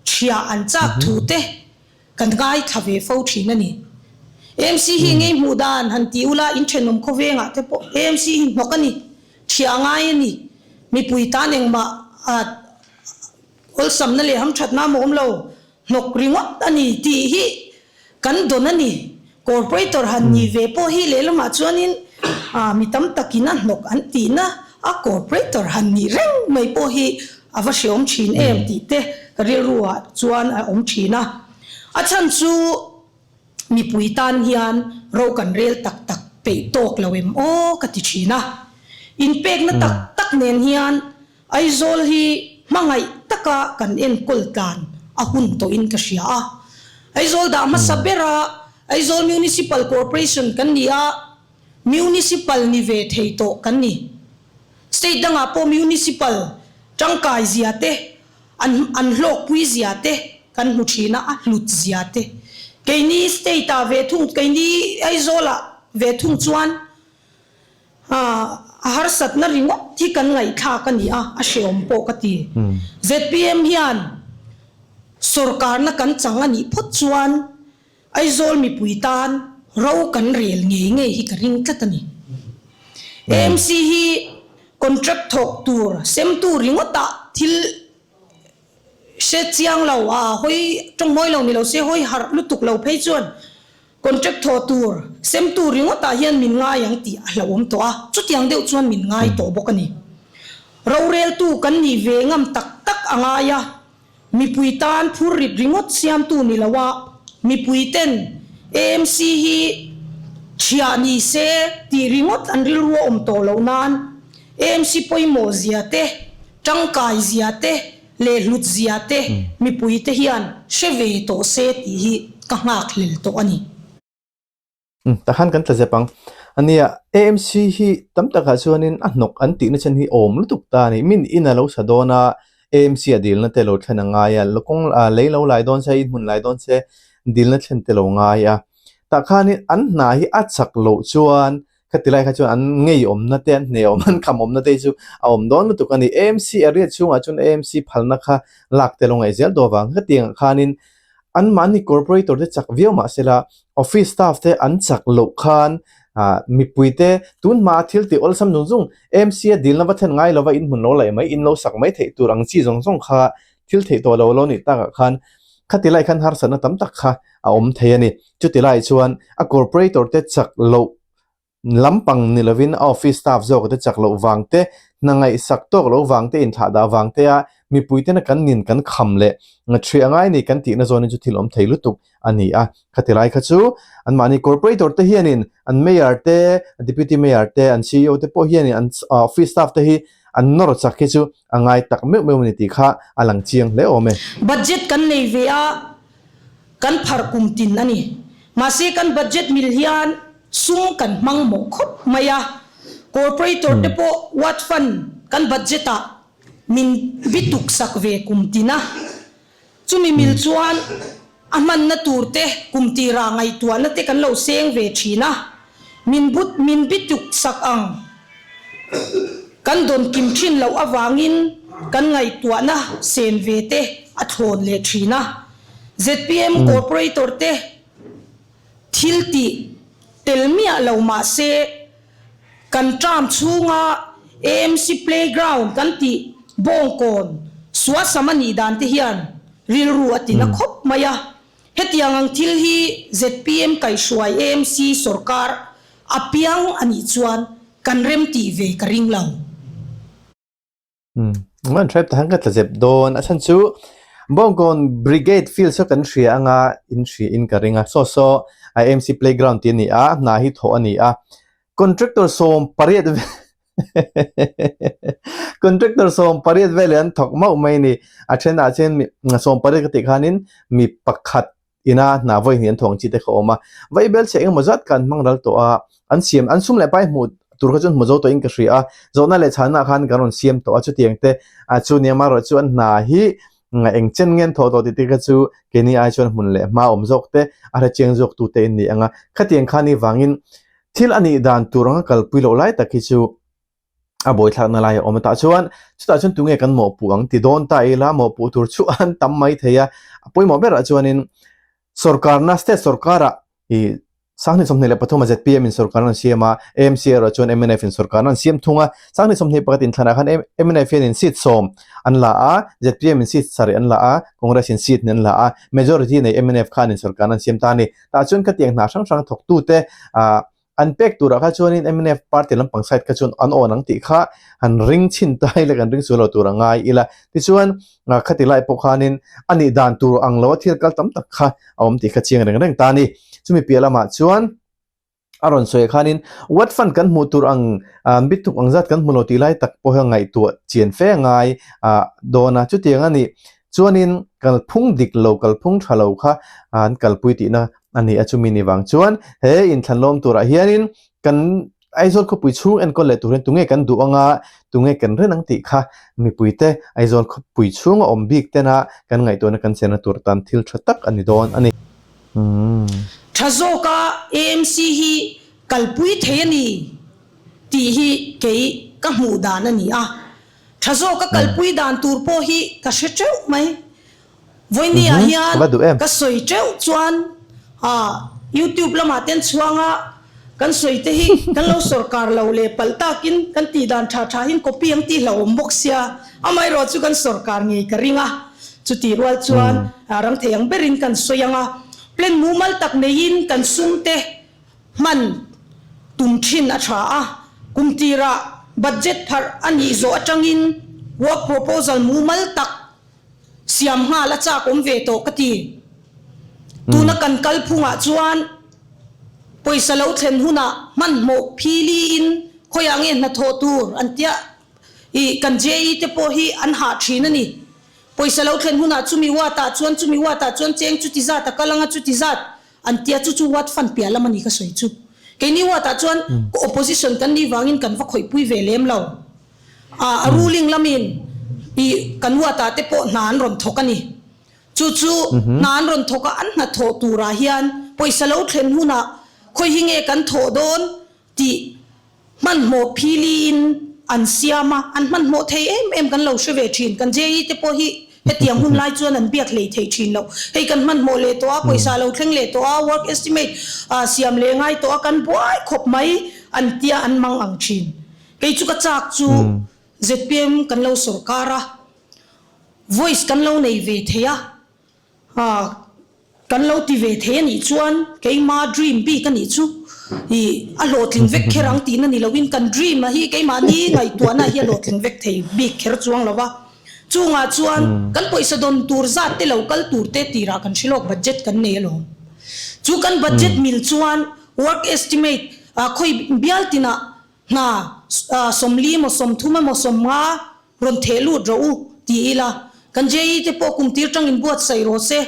thiah an chak thu te kan ngaithla ve fo thin a ni. AMC hi ngei hmuh dan han ti ula in thenawm khawvengah te pawh AMC hi hnawk a ni, thiah ngai a ni, mipui tan engmah awlsamna leh hamthatna a awm lo, hnawk ringawt a ni tih hi kan dawn a ni. Corporator han nih ve pawh hi lehlamah chuanin mi tam takin a hnawk an tihna a corporator han nih reng mai pawh hi a va hreawm thin em tih te ka rilruah chuan a awm thin a. A chhan chu mipui tan hian ro kan rel tak tak peih tawk lo em aw ka ti thin a. Inpekna tak tak nen hian Aizawl hi hmangaih taka kan enkawl tlan a hun tawhin ka hria a. Aizawl dah hmasa bera Aizawl Municipal Corporation kan ni a, Municipal ni ve thei tawh kan ni. State dangah pawh Municipal tangkai zia te, an an hlawkpui zia te kan hmu thin a, a hlut zia te. Keini state ah ve thung, keini Aizawlah ve thung chuan A harsatna ringawt hi kan ngaihthlak a ni a, a hreawm pawh ka ti. Zpm hian sawrkarna kan chang a nih phawt chuan Aizawl mipui tan ro kan rel ngei ngei hi ka ring tlat a ni. AMC hi contract thawk tur semtu ringawtah thil hre chiang lo a, hawi tawngmawi lo ni lo se hawi harh lutuk lo phei chuan Contract thawh tur semtu ringawtah hian min ngai ang tih a hlauhawm tawh a, chutiang deuh chuan min ngai tawh bawk a ni. Roreltu kan nih ve ngam tak tak a ngai a, mipui tan phur rit ringawt siamtu ni lo a, mipui ten AMC hi thiah ni se tih ringawt an rilru a awm tawh loh nan AMC pawimawh zia te, tangkai zia te, leh hlut zia te mipui te hian hre ve tawh se tih hi ka nghak hlel tawh a ni. Umm takhan kan tla zep ang. Ania AMC hi tam takah chuanin a hnawk an tihna chen hi awm lutuk ta a ni. Min in a lo sa dawn a, AMC a dilna te lo thlen a ngai a, kawng lei lo lai dawn se, in hmun lai dawn se dilna thlen te lo ngai a. Tah khanin an hna hi a chak loh chuan Khati lai kha chuan an ngeiawmna te, an hneawm, an khamawmna te hi chu a awm dawn lutuk a ni. AMC area chhungah chuan AMC phalna kha lak te lo ngaih zel daw vang. Khatiangah khanin anmahni corporator te chak viau mah sela office staff te an chak loh khan ah mipui te tun hmaa thil tih awlsam zung zung AMC a dilna va thlen ngai lova inhmun lo laih mai, in lo sak mai theih tur ang chi zawng zawng kha thil theih tawh lo lo nih takah khan khati lai khan harsatna tam tak kha a awm thei a ni. Chuti lai chuan a corporator te chak loh lampang ni lovin a office staff zawk te chak loh vang te, hna ngaihsak tawk loh vang te, inthlah dah vang te a mipui tena kan nin kan kham leh ṭhih a ngai ni kan tihna zawnin chu thil awm thei lutuk a ni a. Khati lai kha chu anmahni corporator te hianin an mayor te, deputy mayor te, an ceo te pawh hianin an office staff te hi an nawr chak hi chu a ngai tak meuh meuh a ni tih kha a lang chiang hle awm e. Budget kan nei ve a, Kan pharh kum tin a ni. Mahse kan budget mil hian sum kan hmang mawh khawp mai a. Corporator te pawh ward fund kan budget ah min bituk sak ve kum tin a. Chumi mil chuan a hmanna tur te kum tirah ngaihtuahna te kan lo seng ve thin a. Min but min bituk sak ang. Kan dawn kim thin loh avangin kan ngaihtuahna sen ve te a thlawn leh thin a. Zpm Corporator te thil tih tel miah lo mah se kan term chhunga AMC playground kan tih bawngkawn suasam a nih dan te hian rilru a tina khawp mai a. Hetiang ang thil hi zpm kaihhruai AMC sorkar a piang a nih chuan kan rem tih ve ka ring lo. Umm, an hriat tahan ka tla zep dawn. A chhan chu Bawngkawn Brigade field saw kan hria anga in hria in ka ring a. Saw saw AMC playground tih a ni a, hna hi thawh a ni a. Contractor 18 vel. Contractor 18 vel an thawk mauh mai a ni. A thenah chuan mi 18 ka tih khanin mi pakhat ina hna vawi hnih an thawng chi te kha a awm a. Vaibel chhe engemaw zat kha an hmang ral tawh a, an siam an sum leh pai hmuh tur kha chuan hmu zo tawhin ka hria a, zawhna leh chhanna khan kan rawn siam tawh a chutiang te chu nia amaherawh chu an hna hi eng chen nge an thawh tawh tih te kha chu keini ai chuan hmun leh hma awm zawk te a hrechiang zawk tu te in ni ang a, khatiang khan ni vangin thil a nih dan tur anga kalpui loh lai tak hi chu a buaithlakna lai a awm a tah chuan chutah chuan tunge kan mawhpuh ang ti dawn ta ila mawhpuh tur chu an tam mai thei a, a pawimawh berah chuanin sorkarna state sorkarah ih Sanghnih 23 a zpm in sorkarna an siam a, AMC erawh chuan mnf in sorkarna an siam thung a, Sanghnih 21 inthlanah khan mnf hianin seat sawm an la a, zpm in seat sarih an la a, Congress in seat hnih an la a, majority nei mnf khanin sorkarna an siam ta a ni. Tah chuan khatiang hna hrang hrang thawktute ah An pek turah kha chuanin mnf party lampang side kha chuan an awn ang tih kha han ring chhin ta ila kan ring sual lo tur a ngai ila. Tichuan khati lai pawh khanin a nih dan tur ang lo a thil kal tam tak kha a awm tih kha chiang reng reng ta a ni. Chumi piah lamah chuan a rawn sawi khanin what fund kan hmuh tur ang bituk ang zat kan hmu lo tih lai tak pawh hi a ngaihtuah chian fe a ngai dawn a. Chutiang a nih chuanin kalphung dik lo kalphung tha lo kha an kalpui tihna a ni a, chumi ni vang chuan he inthlanlawm turah hianin kan Aizawl khawpui chhung enkawl leh tur hian tunge kan duh anga tunge kan ren ang tih kha mipuite Aizawl khawpui chhunga awm bik tena kan ngaihtuahna kan chenna tur tan thil tha tak a ni dawn a ni. Tha zawka AMC hi kalpui thei a ni tih hi kei ka hmuh dan a ni a, tha zawka kalpui dan tur pawh hi ka hre teuh mai. Vawinia hian ka sawi teuh chuan YouTube lamah ten chhuanga kan sawi te hi kan lo sawrkar lo leh palh takin kan tih dan tha tha hin copy ang tih hlauhawm bawk sia, amaherawh chu kan sawrkar ngei ka ring a, chutih rual chuan rang thei ang berin kan sawi ang a, plan mumal tak neiin kan sum te hman tum thin a tha a, kum tirah budget pharh a nih zawh atangin work proposal mumal tak Siam nghal a chak awm ve tawh ka ti. Tuna kan kal phungah chuan pawisa lo thlen hunah hmanhmawh phili in khawiah nge hnathawh tur an tia i kan JE te pawh hi an hah thin a ni. Pawisa lo thlen hunah chumi ward ah chuan chumi ward ah chuan cheng chuti zat a kal anga chuti zat an tia chu chu ward fund piah lam a ni ka sawi chu. Keini ward ah chuan opposition kan nih vangin kan va khawihpui ve lem lo. A ruling lamin ih kan huatah te pawh hna an rawn thawk a ni. Chu chu hna an rawn thawk a, an hna thawh turah hian pawisa lo thlen hunah khawi hi nge kan thawh dawn tih hmanhmawh philiin an siam a, an hmanhmawh thei em em kan lo hre ve thin. Kan JE te pawh hi hetiang hun lai chuan an biak hlei thei thin lo. Hei kan hmanhmawh leh tawh a, pawisa lo thleng leh tawh a, work estimate siam leh ngai tawh a, kan buai khawp mai an tia an mang ang thin. Kei chu ka chak chu zpm kan lo sawrkar a, voice kan lo nei ve thei a, kan lo ti ve thei a nih chuan keima dream bik a nih chu i a hlawhtling vek kher ang tihna ni loin kan dream a hi keimahni ngaihtuahna hi a hlawhtling vek thei bik kher chuang lo va. Chungah chuan kan pawisa dawn tur zat te lo kal tur te tirah kan hre lawk budget kan nei alawm. Chu kan budget mil chuan work estimate khawi bial tinah Hna 40 emaw 30 emaw 50 rawn theh lut rawh u ti ila, kan JE te pawh kum tir tangin buatsaih rawh se,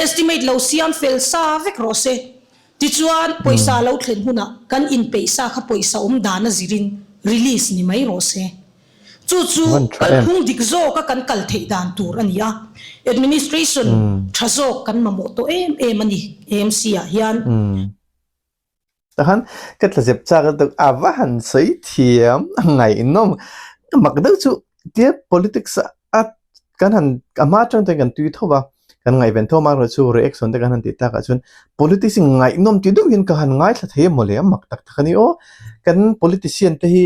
estimate lo siam fel sa vek rawh se. Tichuan pawisa lo thlen hunah kan inpeih sa kha pawisa awm dan a zirin release ni mai rawh se. Chu chu kalphung dik zawka kan kal theih dan tur a ni a, administration tha zawk kan mamawh tawh em em a ni AMC ah hian. Tahan ka tla zep chak a tuk a va han sawi thiam a ngaihnawm mak deuh chu tia politics a kan han a hma atang chuan kan tui tho va kan ngaihven tho amaherawh chu reaction te kan han tih takah chuan politics hi ngaihnawm ti deuh hian ka han ngaithla thei a mawle a mak tak tak a ni aw kan politician te hi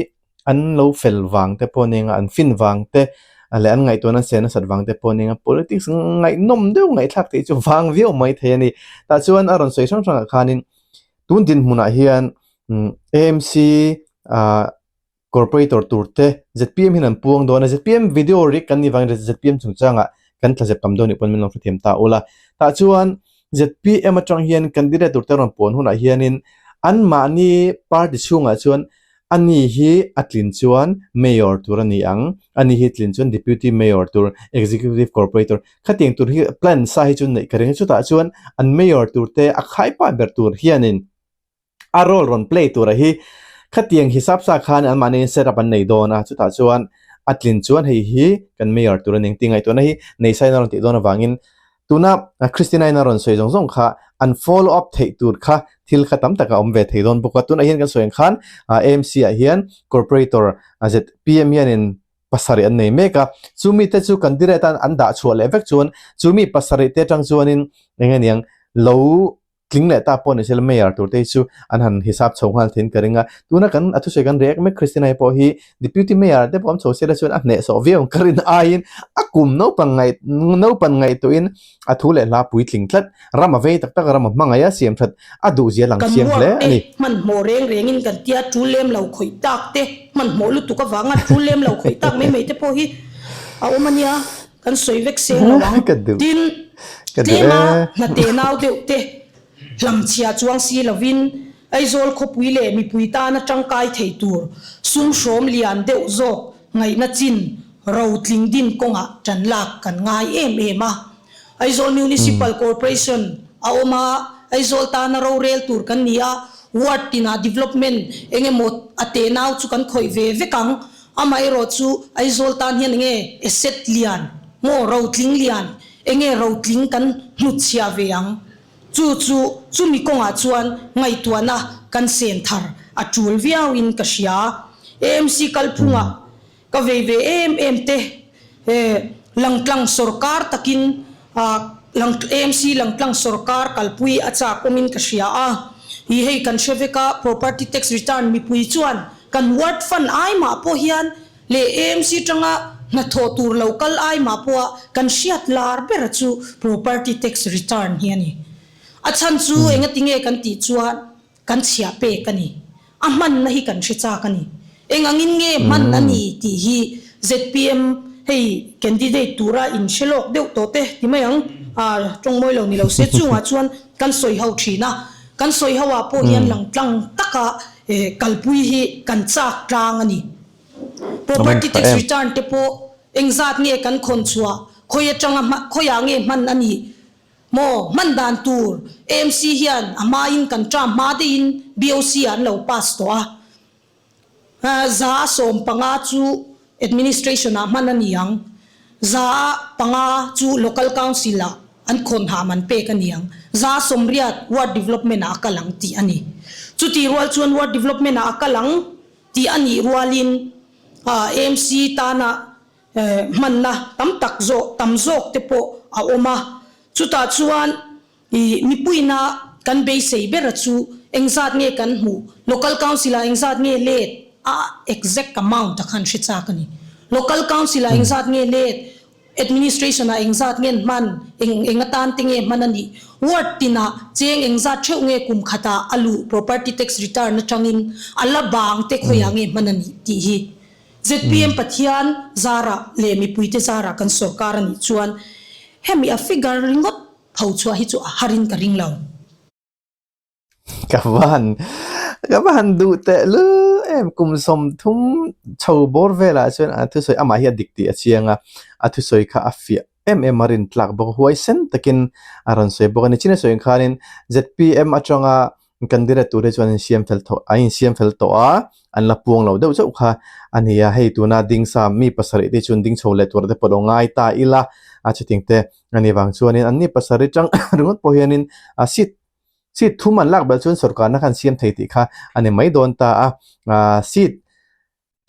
an lo fel vang te pawh nia an fin vang te leh an ngaihtuahna se nasat vang te pawh nia politics ngaihnawm deuh ngaihthlak theih chu vang viau mai thei a ni tah chuan a rawn sawi hrang hrangah khanin Tun dinhmunah hian AMC corporator tur te zpm hian an puang dawn a, zpm video rik kan nih vangin zpm chungchangah kan thlazep tam dawn nih pawn min lo hrethiam ta ula. Tah chuan zpm atang hian candidate tur te rawn puan hunah hianin anmahni party chhungah chuan. Ani hi a tlin chuan Mayor tur a ni ang, ani hi tlin chuan Deputy Mayor tur, Executive Corporator khatiang tur hi plan sa hi chu neih ka ring a, chutah chuan an Mayor tur te a khaipa ber tur hianin a role rawn play tura hi khatiang hisap sa khan anmahni set up an nei dawn a, chutah chuan a tlin chuan hei hi kan Mayor tur a ni ang tih ngaihtuahna hi nei sain a rawn tih dawn avangin Tuna Christina-in a rawn sawi zawng zawng kha an follow up theih tur kha thil kha tam tak a awm ve thei dawn bawk a. Tunah hian kan sawi ang khan AMC-ah hian Corporator zpm hianin pasarih an nei mek a. Chu mite chu candidate atan an dah chhuah leh vek chuan chu mi pasarih te atang chuanin eng nge niang lo Tling leh ta pawh ni sela Mayor tur te hi chu an han hisap chho nghal thein ka ring a. Tuna kan a thusawi kan react mek Christina hi pawh hi Deputy Mayor te pawh awm chho sela chuan a hnehsawh viau ang ka rin aiin a kum naupang ngaih naupan ngaihtuahin a thu leh hla puitling tlat ram a vei tak tak a ram a hmangaih a siam that a duh zia lang Kan chiang work hle te a ni. hmanhmawh reng rengin kan tia tul lem lo khawih tak te hmanhmawh lutuk avanga tul lem lo khawih tak mai mai te pawh hi a awm a nia. Kan sawi vek seng lo ang. Tin, tlema hnate nau deuh te hlamchhia chuang si lovin Aizawl khawpui leh mipui tana tangkai thei tur sum hrawm lian deuh zawk ngaihna chin rotling din kawngah tan lak kan ngai em em a. Aizawl Municipal Corporation a awm a, Aizawl tana rorel tur kan ni a, ward tinah development eng emaw a tenau chu kan khawih ve vek ang. Amaherawh chu Aizawl tan hian enge asset lian maw rotling lian enge rotling kan hnutchhiah ve ang? Chu chu chumi kawngah chuan ngaihtuahna kan sen thar a tul viauin ka hria. AMC kalphungah ka vei ve em em te langtlang sawrkar takin AMC langtlang sawrkar kalpui a chak awmin ka hria a. Ih hei kan hre vek a property tax return mipui chuan Kan ward fund ai mah pawh hian leh AMC tanga hnathawh tur lo kal ai mah pawha kan hriat lar bera chu property tax return hi a ni. A chhan chu engatinge kan tih chuan kan chhiah pek a ni. A hmanna hi kan hre chak a ni. Eng angin nge hman a ni tih hi zpm hei candidate tura in hre lawk deuh tawh te ti mai ang a tawng mawi lo ni lo se chungah chuan kan sawi ho thin a. Kan sawi ho ah pawh hian lang tlang taka kalpui hi kan chak tlang a ni. Property tax return te pawh engzat nge kan khawn chhuah, khawi atanga khawiah nge hman a nih maw, hman dan tur AMC hian a hmain kan term hma deuhin BOC ah an lo pass tawh a. 115 chu Administration ah hman a ni ang. 5% chu Local Council ah an khawn hah man pek a ni ang. 80% Ward Development ah a kal ang tih a ni. Chutih rual chuan Ward Development ah a kal ang tih a nih rualin AMC tana hmanna tam tak zawk tam zawk te pawh a awm a. Chutah chuan I mipuina kan beisei bera chu engzat nge kan hmuh? Local Council ah engzat nge let? A exact amount a khan hre chak a ni. Local Council ah engzat nge let? Administration ah engzat nge hman? Eng eng atan te nge hman a nih? Ward tinah cheng engzat theuh nge kum khatah a luh property tax return atangin a la bang te khawiah nge hman a nih tih hi zpm Pathian zarah leh mipuite zarah kan sorkar a nih chuan hemi a figure ringawt Tho chhuah hi chu a harin ka ring lo. Ka va han ka va han duh teh lul em kum 30 chho bawr velah chuan a thusawi amah hi a dik tih a chiang a, a thusawi kha a fiah em em a rin tlak bawk a, huaisen takin a rawn sawi bawk a ni. Chin a sawi ang khanin zpm atanga candidate tur hi chuan an insiam fel tawh an insiam fel tawh a, an la puang lo deuh chauh kha a ni a, hei tuna ding sa mi pasarih te chuan ding chho leh tur te pawh lo ngai ta ila a chutting te a ni vang chuanin an ni pasarih tang ringawt pawh hianin a seat seat thum an lak belh chuan sorkarna kha an siam thei tih kha a ni mai dawn ta a, ah seat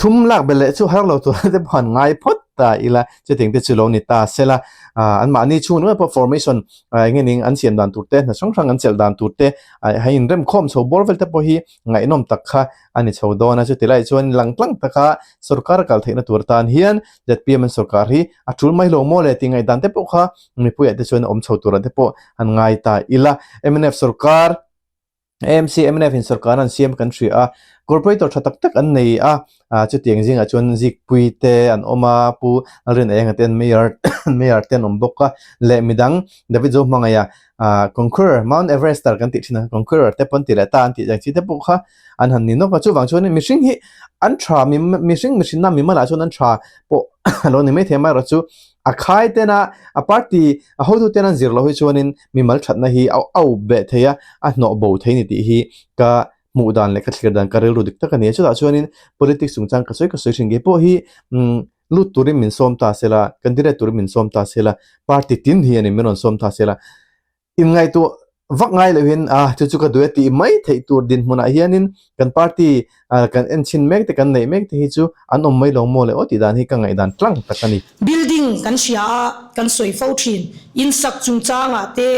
Thum lak belh leh chu har lo tur te pawh an ngai phawt ta ila, chutiang te chu lo ni ta sela, anmahni chhung ringawt pawh formation eng nge ning an siam dan tur te, hna hrang hrang an chelh dan tur te, hei inremkhawm chho bawr vel te pawh hi ngaihnawm tak kha a ni chho dawn a, chuti lai chuan lang tlang taka sorkar a kal theihna tur tan hian zpm an sorkar hi a tul mai lo maw le tih ngaihdan te pawh kha mipuiah te chuan a awm chho turah te pawh an ngai ta ila. Mnf sorkar. AMC, mnf in sorkar an siam kan hria a, corporator tha tak tak an nei a, chutiang zingah chuan Zikpui te an awm a, Pu Lalrinenga te an mayor mayor te an awm bawk a, leh midang David Zohmangaia Conqueror, Mount Everester kan tih thin a, Conqueror te pawh an ti leh ta an tih ang chi te pawh kha an han ni nawk a, chuvang chuan mihring hi an tha mihring mihrinna mimalah chuan an tha pawh a lo ni maithei a, amaherawhchu a khai tena a party a hotu ten an zir loh hi chuanin mimal thatna hi a au beh thei a, a hnawh bo thei ni tih hi ka hmuh dan leh ka thlir dan ka rilru dik tak a ni a. Chutah chuanin politics chungchang ka sawi ka sawi thin ngei pawh hi umm lut turin min sawm ta se la, candidate turin min sawm ta se la, party tin hi a ni min rawn sawm ta se la, Inngaihtuah vak ngai lohin a chu chu ka duh e tih mai theih tur dinhmunah hianin kan party kan en chhin mek te kan neih mek te hi chu an awm mai lo maw le aw tih dan hi ka ngaihdan tlang tak a ni. Building kan hria a, kan sawi fo thin. Insak chungchangah te,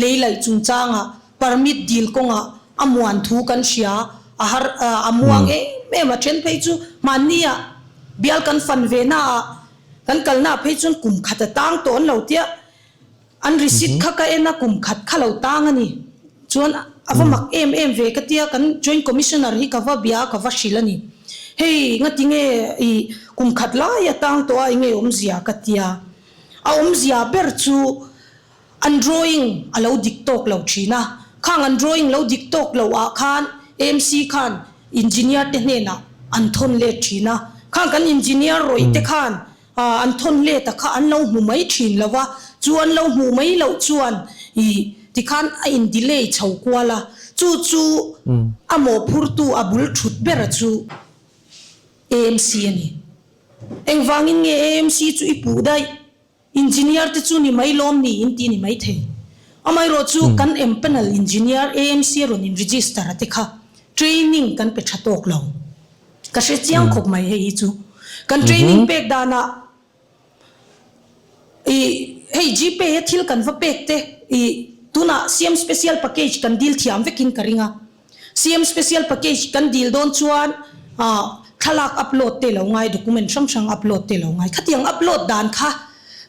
lei laih chungchangah, permit dil kawngah a muan thu kan hria, a har a muang em em a. Then phei chu hmanniah bial kan fan ve naah kan kalnaah phei chuan kum khat a tang tawh an lo tia. An receipt kha ka en a, kum khat kha lo tang a ni. Chuan a va mak em em ve ka tia, kan Joint Commissioner hi ka va bia a, ka va hrilh a ni. Hei ngati nge i kum khat lai a tang tawh a, enge awmzia ka tia. A awmzia ber chu an drawing a lo dik tawk lo thin a, khang an drawing lo dik tawk loh ah khan AMC khan engineer te hnenah an thawn let thin a, khang kan engineer rawih te khan An thawn let a kha an lo hmu mai thin lo a, chu an lo hmuh mai loh chuan i tikhan a in delay chho kual a, chu chu a mawhphurtu a bul thut ber a chu AMC a ni. Engvangin nge AMC chu i puh daih? Engineer te chu ni mai lawm ni in ti ni mai thei. Amaherawh chu kan empanel engineer AMC a rawn in register a te kha training kan pe tha tawk lo. Ka hre chiang khawp mai hei hi chu. Kan training pek danah i hei Gpay a thil kan va pek te i tunah CM special package kan deal thiam vekin ka ring a. CM special package kan deal dawn chuan thlalak upload te lo ngai, document hrang hrang upload te lo ngai. Khatiang upload dan kha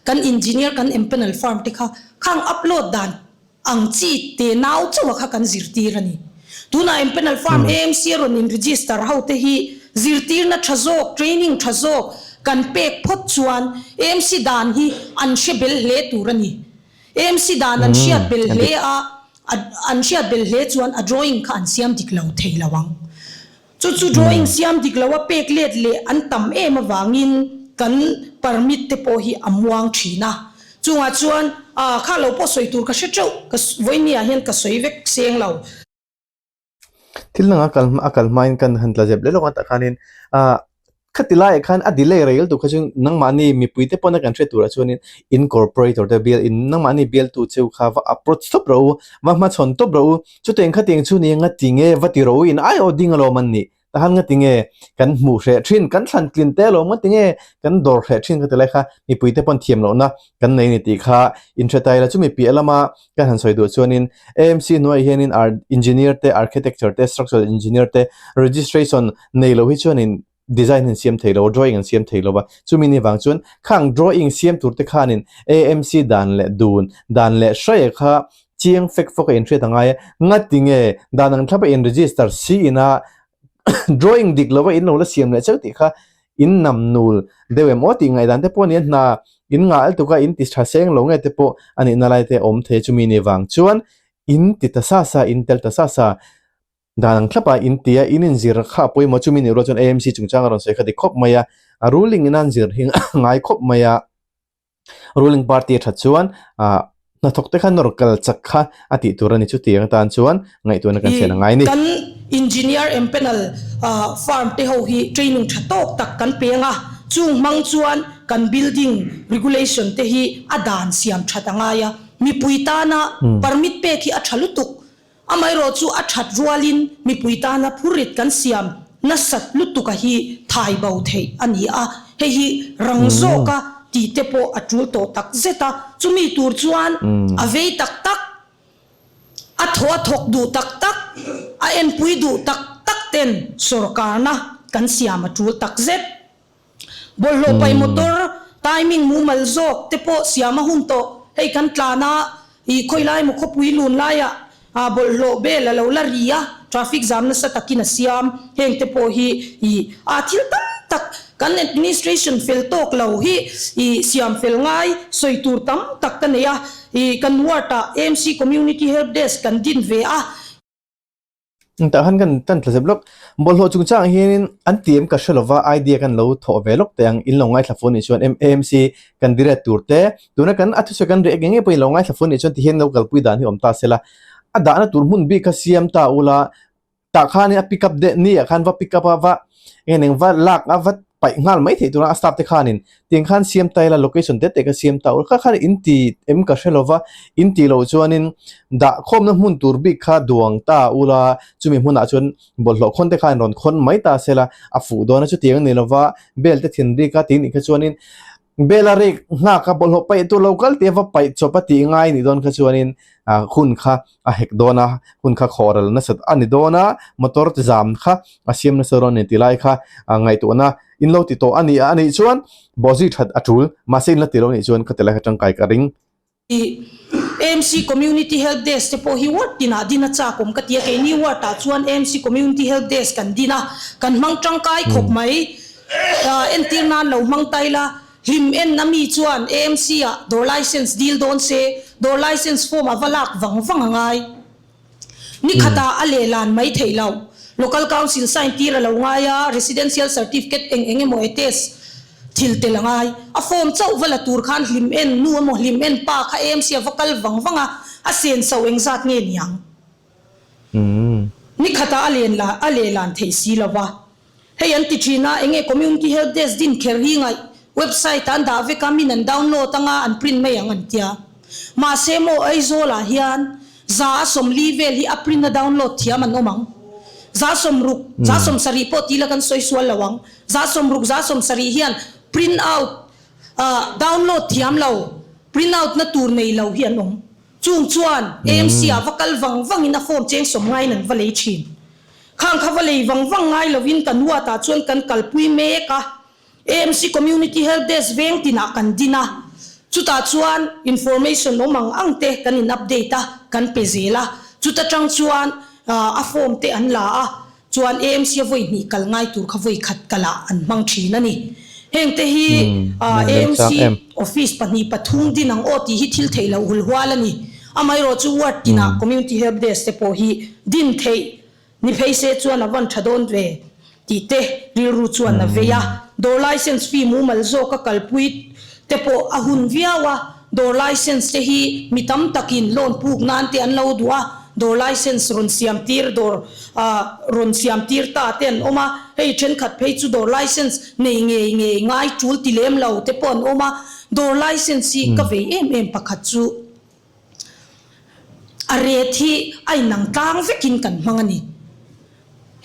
kan engineer kan empanel firm te kha khang upload dan Ang chi te nau chauha kha kan zirtir a ni. Tunah Empanel Farm AMC a rawn in register ho te hi zirtirna tha zawk, training tha zawk kan pek phawt chuan AMC dan hi an hre bel hle tur a ni. AMC dan an hriat bel hle a, an hriat bel hle chuan a drawing kha an siam dik lo thei lo ang. Chu chu drawing siam dik lo a pek let leh an tam em avangin kan permit te pawh hi a muang thin a. Chungah chuan ah kha lo pawh sawi tur ka hre teuh, ka vawinia hian ka sawi vek seng lo. Thil dang a kal a kal hmain kan han tla zep leh lawk a tah khanin ah Khati laiah khan a delay rei lutuk kha chu nangmahni mipuite pawna kan hriat turah chuanin in corporator te bial in nangmahni bialtu cheu kha va approach tawp rawh u, va hmachhawn tawp rawh u. Chutiang khatiang chu ni ngati nge va ti rawh u in aiawh ding alawm an nih. Tahan ngati nge kan hmuh hreh thin, kan thlan tlin te alawm ngati nge kan dawr hreh thin khati lai kha mipuite pawn thiam lohna kan nei ni tih kha inhre ta ila. Chumi piah lama kan han sawi duh chuanin AMC hnuaiah hianin engineer te, architecture te, structural engineer te registration nei lo hi chuanin design an siam thei lo, drawing an siam thei lo va, chumi ni vang chuan khang drawing siam tur te khanin AMC dan leh dun, dan leh hraia kha chiang fek fawk a inhriat a ngai a, ngati nge dan ang thlapa in register si ina drawing dik lova in lo la siam leh cheu tih kha in nam nul deuh em aw tih ngaihdan te pawh a ni a, hna in ngah altuk a in ti tha seng lo nge te pawh a nihna lai te a awm thei a, chumi ni vang chuan in ti ta sa sa, in tel ta sa sa. Dan ang thlapa in tia in inzir kha a pawimawh chumi nih rual chuan AMC chungchang a rawn sawi kha dik khawp mai a, a ruling in an zir hi ngai khawp mai a, ruling party a that chuan ah hnathawk te kha nawr kal chak kha a tih tur a ni chutiang atan chuan ngaihtuahna kan thlen a ngai a ni. Kan engineer empanel firm te ho hi training tha tawk tak kan peng a, chung hmang chuan kan building regulation te hi a dan siam that a ngai a, mipui tana permit pek hi a tha lutuk Amaherawh chu a that rualin mipui tana phurrit kan siam nasat lutuk a hi thai bo theih a ni a, hei hi rang zawka tih te pawh a tul tawh tak zet a, chumi tur chuan a vei tak tak, a thaw a thawk duh tak tak, a enpui duh tak tak ten sawrkarna kan siam a tul tak zet. Bawlhhlawh paih motor timing mumal zawk te pawh siam a hun tawh. Hei kan tlan a, ih khawilai maw khawpui lun laiah. A bawlhhlawh bel a lo la ri a, traffic jam nasa takin a siam. Heng te pawh hi i a thil tam tak kan administration fel tawk lo hi i siam fel ngai sawi tur tam tak ka nei a. I kan ward ah AMC Community Help Desk kan din ve a. Tah khan kan tan tla zep lawk. Bawlhhlawh chungchangah hianin an ti em ka hre lova idea kan lo thawh ve lawk teh ang. In lo ngaithla fu anih chuan AMC kan direct tur te tuna kan a thusawi kan reh eng nge pawhin lo ngaithla fu anih chuan tihian lo kalpui dan hi awm ta sela. A dahna tur hmun bik kha siam ta ula tah khanin a pick up deh ni ah khan va pick up a va eng eng va lak a va paih nghal mai theih tura a staff te khanin tiang khan siam ta ila location te te kha siam ta ula kha khan in ti em ka hre lova in tih loh chuanin dah khawmna hmun tur bik kha duang ta ula chumi hmunah chuan bawlhhlawh khawn te khan rawn khawn mai ta sela a fuh dawn a chutiang a ni lova bel te thin rik a tih nih kha chuanin bel a rik nghak a bawlhhlawh paih tur lo kal tih a va paih chawp a tih ngai nih dawn kha chuanin ah hun kha a hek dawn a hun kha khawhral nasat a ni dawn a motor ti zam kha a siam nasa dawn a ni tih lai kha ah ngaihtuahna in lo ti tawh a ni a anih chuan bawhzui that a tul mahse in la ti lo anih chuan khati lai kha tangkai ka ring. AMC Community Help Desk te pawh hi ward tinah din a chak awm ka ti a, keini ward ah chuan AMC Community Help Desk kan din a, kan hmang tangkai khawp mai. Entir nan lo hmang ta ila, hlim en a mi chuan AMC ah dawr license dil dawn se, dawr license form a va lak vang vang a ngai. Ni khatah a lehlan mai theih loh. Local Council sign tir a lo ngai a, Residential Certificate eng eng emaw e test thil tel a ngai. A form chauh va la tur khan hlim en nu emaw hlim en pa kha AMC a va kal vang vang a, a sen so engzat nge niang? Ni khatah a len la a lehlan theih si lo va. Hei an ti thin a, enge Community Help Desk din kher hi ngaih website ah an dah vek a, min an download anga an print mai ang an tia. Mahse maw Aizawl ah hian za a 40 vel hi a print a download thiam an awm ang. Za 60, za 70 pawh ti la kan sawi sual lo ang. Za 60, za 70 hian print out ah download thiam lo, print out na tur nei lo hi an awm. Chung chuan AMC ah va kal vang vang in a form cheng sawm ngaiin an va lei thin. Khang kha va lei vang vang ngai lovin kan ward-ah chuan kan kalpui mek a, AMC Community Help Desk veng tinah kan din a, chutah chuan information awm ang ang te kan in update a, kan pe zel a, chuta tang chuan a form te an la a, chuan AMC a vawi hnih kal ngai tur kha vawi khat kalah an hmang thin a ni. Heng te hi AMC office pahnih pathum din ang aw tih hi thil theih loh hulhual a ni. Amaherawhchu ward tinah Community Help Desk te pawh hi din theih ni phei se chuan a van tha dawn ve tih te rilru chuan a vei a. Dawr license fee mumal zawk a kalpui te pawh a hun viau a, dawr license te hi mi tam takin loan puk nan te an lo duh a, dawr license rawn siam tir dawr rawn siam tir ta te an awm a, hei thenkhat phei chu dawr license nei ngei ngei ngai tul ti lem lo te pawh an awm a, dawr license hi ka vei em em pakhat chu. A ret hi a inang tlang vekin kan hmang a ni.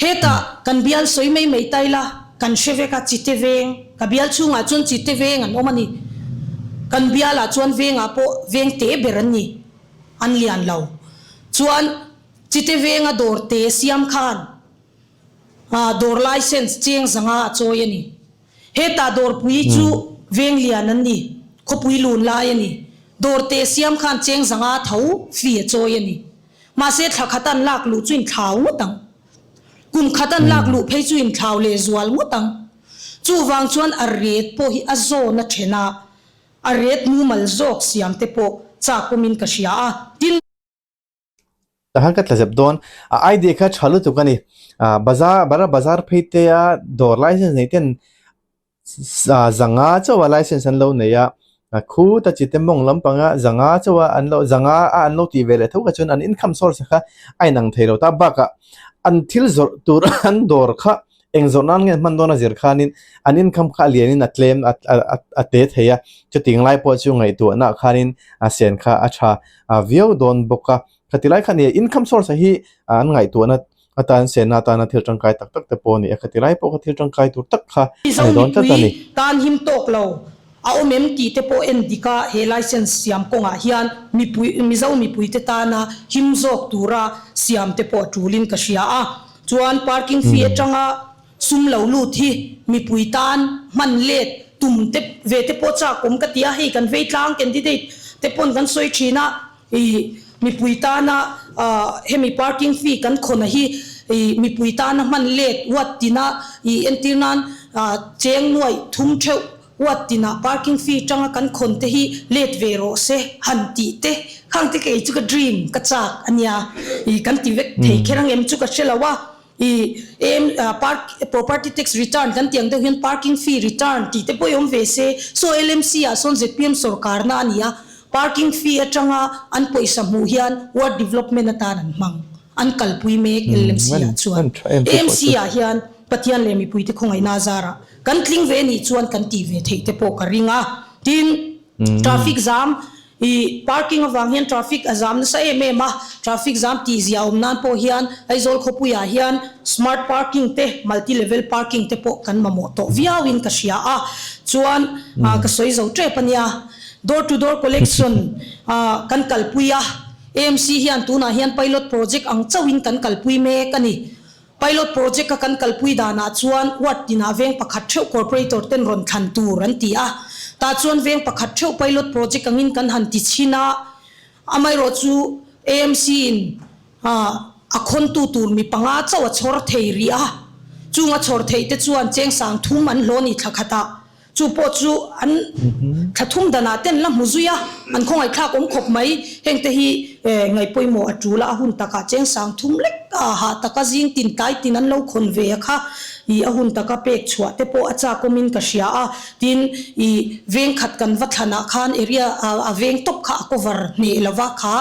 Hetah kan bial sawi mai mai ta ila, kan hre vek a, Chite veng, ka bial chhungah chuan Chite veng an awm a ni. Kan bialah chuan vengah pawh veng te ber an ni, an lian lo. Chuan Chite venga dawr te siam khan dawr license cheng zanga a chawi a ni. Hetah dawrpui chu veng lian an ni, khawpui lun lai a ni. Dawrte siam khan cheng zanga tho fee a chawi a ni. Mahse thla khat an lak luh chu inthlau ngawt ang. Kum khat an lak luh phei chu inthlau leh zual ngawt ang. Chuvang chuan a ret pawh hi a zawn a then a, a ret mumal zawk siam te pawh chak awmin ka hria a. Tin. Tah khan ka tla zep dawn. A idea kha tha lutuk a ni. Ah bazar bara bazar phei te a dawr license nei ten zanga chauh a license an lo nei a. A khuta chi te mawng lampanga zanga chauh a an lo zanga a an lo tih ve leh tho kha chuan an income source kha a inang thei lo ta. Bakah an thil zawrh tur an dawr kha Eng zawrh nan nge hman dawn a zir khanin an income kha a lianin a tlem a te thei a, chutiang lai pawh chu ngaihtuahna khanin a sen kha a tha viau dawn bawk a. Khati lai kha nia income source hi an ngaihtuahna atan senna atana thil tangkai tak tak te pawh a ni a, khati lai pawh kha thil tangkai tur tak kha a ni dawn tlat a ni. Mipui tan him tawk lo a awm em tih te pawh en dik a, he license siam kawngah hian mipui Mizo mipuite tana him zawk tura siam te pawh a tulin ka hria a. Chuan parking fee atanga sum lo lut hi mipui tan hman let tum te ve te pawh chak awm ka ti a, hei kan vei tlang candidate te pawn kan sawi thin a, ih. Mipui tana hemi parking fee kan khawna hi mipui tana hman let ward tina i entir nan cheng nuaih thum theuh ward tina parking fee tanga kan khawn te hi let ve rawh se han tih te khang te kei chu ka dream ka chak a nia i kan ti vek thei kher ang em chu ka hre lo a. I em park property tax return kan tih ang deuh hian parking fee return tih te pawh i awm ve se. Saw LMC ah sawn zpm sorkarna a ni a, parking fee atanga an pawisa hmuh hian ward development atan an hmang, an kalpui mek LMC ah chuan. AMC ah hian Pathian leh mipuite khawngaihna zarah kan tling ve nih chuan kan tih ve theih te pawh ka ring a. Tin, traffic zam I parking avang hian traffic a zam nasa em em a, traffic zam tih zia awm nan pawh hian Aizawl khawpuiah hian smart parking te, multi level parking te pawh kan mamawh tawh viauin ka hria a, chuan ka sawi zo tep a nia. Door to door collection kan kalpui a, AMC hian tunah hian pilot project ang chauhin kan kalpui mek a ni. Pilot project a kan kalpui danah chuan ward tinah veng pakhat theuh corporator ten rawn thlan tur an ti a, tah chuan veng pakhat theuh pilot project angin kan han ti chhin a, amaherawh chu AMC in a khawntu tur mi panga chauh a chhawr thei rih a, chung a chhawr theih te chuan cheng sang thum an hlaw ni thla khatah. Chu pawh chu an thla thum danah te an la hmu zui a, an khawngaihthlak awm khawp mai. Hengte hi ngaihpawimawh a tul a, a hun takah cheng sang thum lek a hah taka zing tin tlai tin an lo khawn ve a kha i a hun taka pek chhuah te pawh a chak awmin ka hria a. Tin, i veng khat kan va thlanah khan area a veng tawp kha a cover hneh lova kha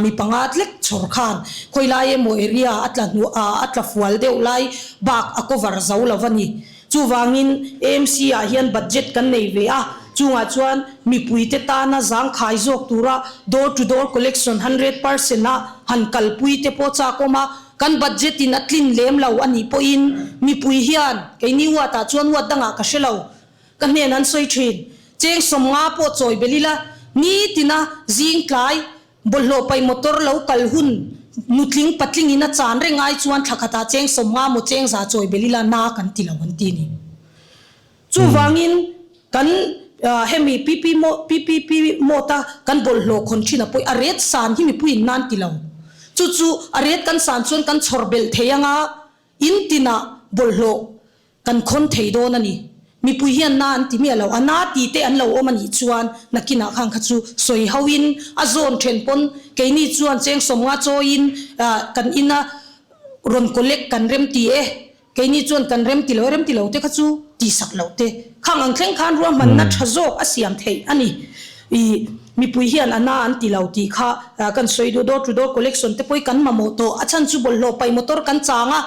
mi panga tlek chhawr khan khawilai emaw area a tla hnuah a tla fual deuh lai bak a cover zo lova ni. Chuvangin AMC ah hian budget kan nei ve a, chungah chuan mipuite tana zangkhai zawk tura door to door collection 100% a han kalpui te pawh chak awm a, kan budget in a tlin lem lo a nih pawhin mipui hian keini ward ah chuan ward dangah ka hre lo, ka hnen an sawi thin. Cheng sawmnga pawh chawi belh ila nitina zing tlai Bawlhhlawh paih motor lo kal hun nutling patling in a chan reng ai chuan thla khatah cheng sawmnga maw cheng za chawi belh ila na kan ti lo an ti ni. Chuvangin kan hemi PP PPP mawt a kan bawlhhlawh khawn thin a pawih a ret san hi mipui in nan ti lo. Chu chu a ret kan san chuan kan chhawr belh thei anga in tinah bawlhhlawh Kan khawn thei dawn a ni. Mipui hian na an ti miah lo. A na ti te an lo awm a nih chuan nakinah khan kha chu sawi ho in a zawn then pawn keini chuan cheng sawmnga chawiin kan ina rawn collect kan rem ti e. Keini chuan kan rem ti lo e, rem ti lo te kha chu tihsak loh te. Khang ang thleng khan ruahmanna tha zawk a siam theih a ni. I mipui hian a na an ti lo tih kha kan sawi duh. Door to door collection te pawh hi kan mamawh tawh. A chhan chu bawlhhlawh paih motor kan chang a.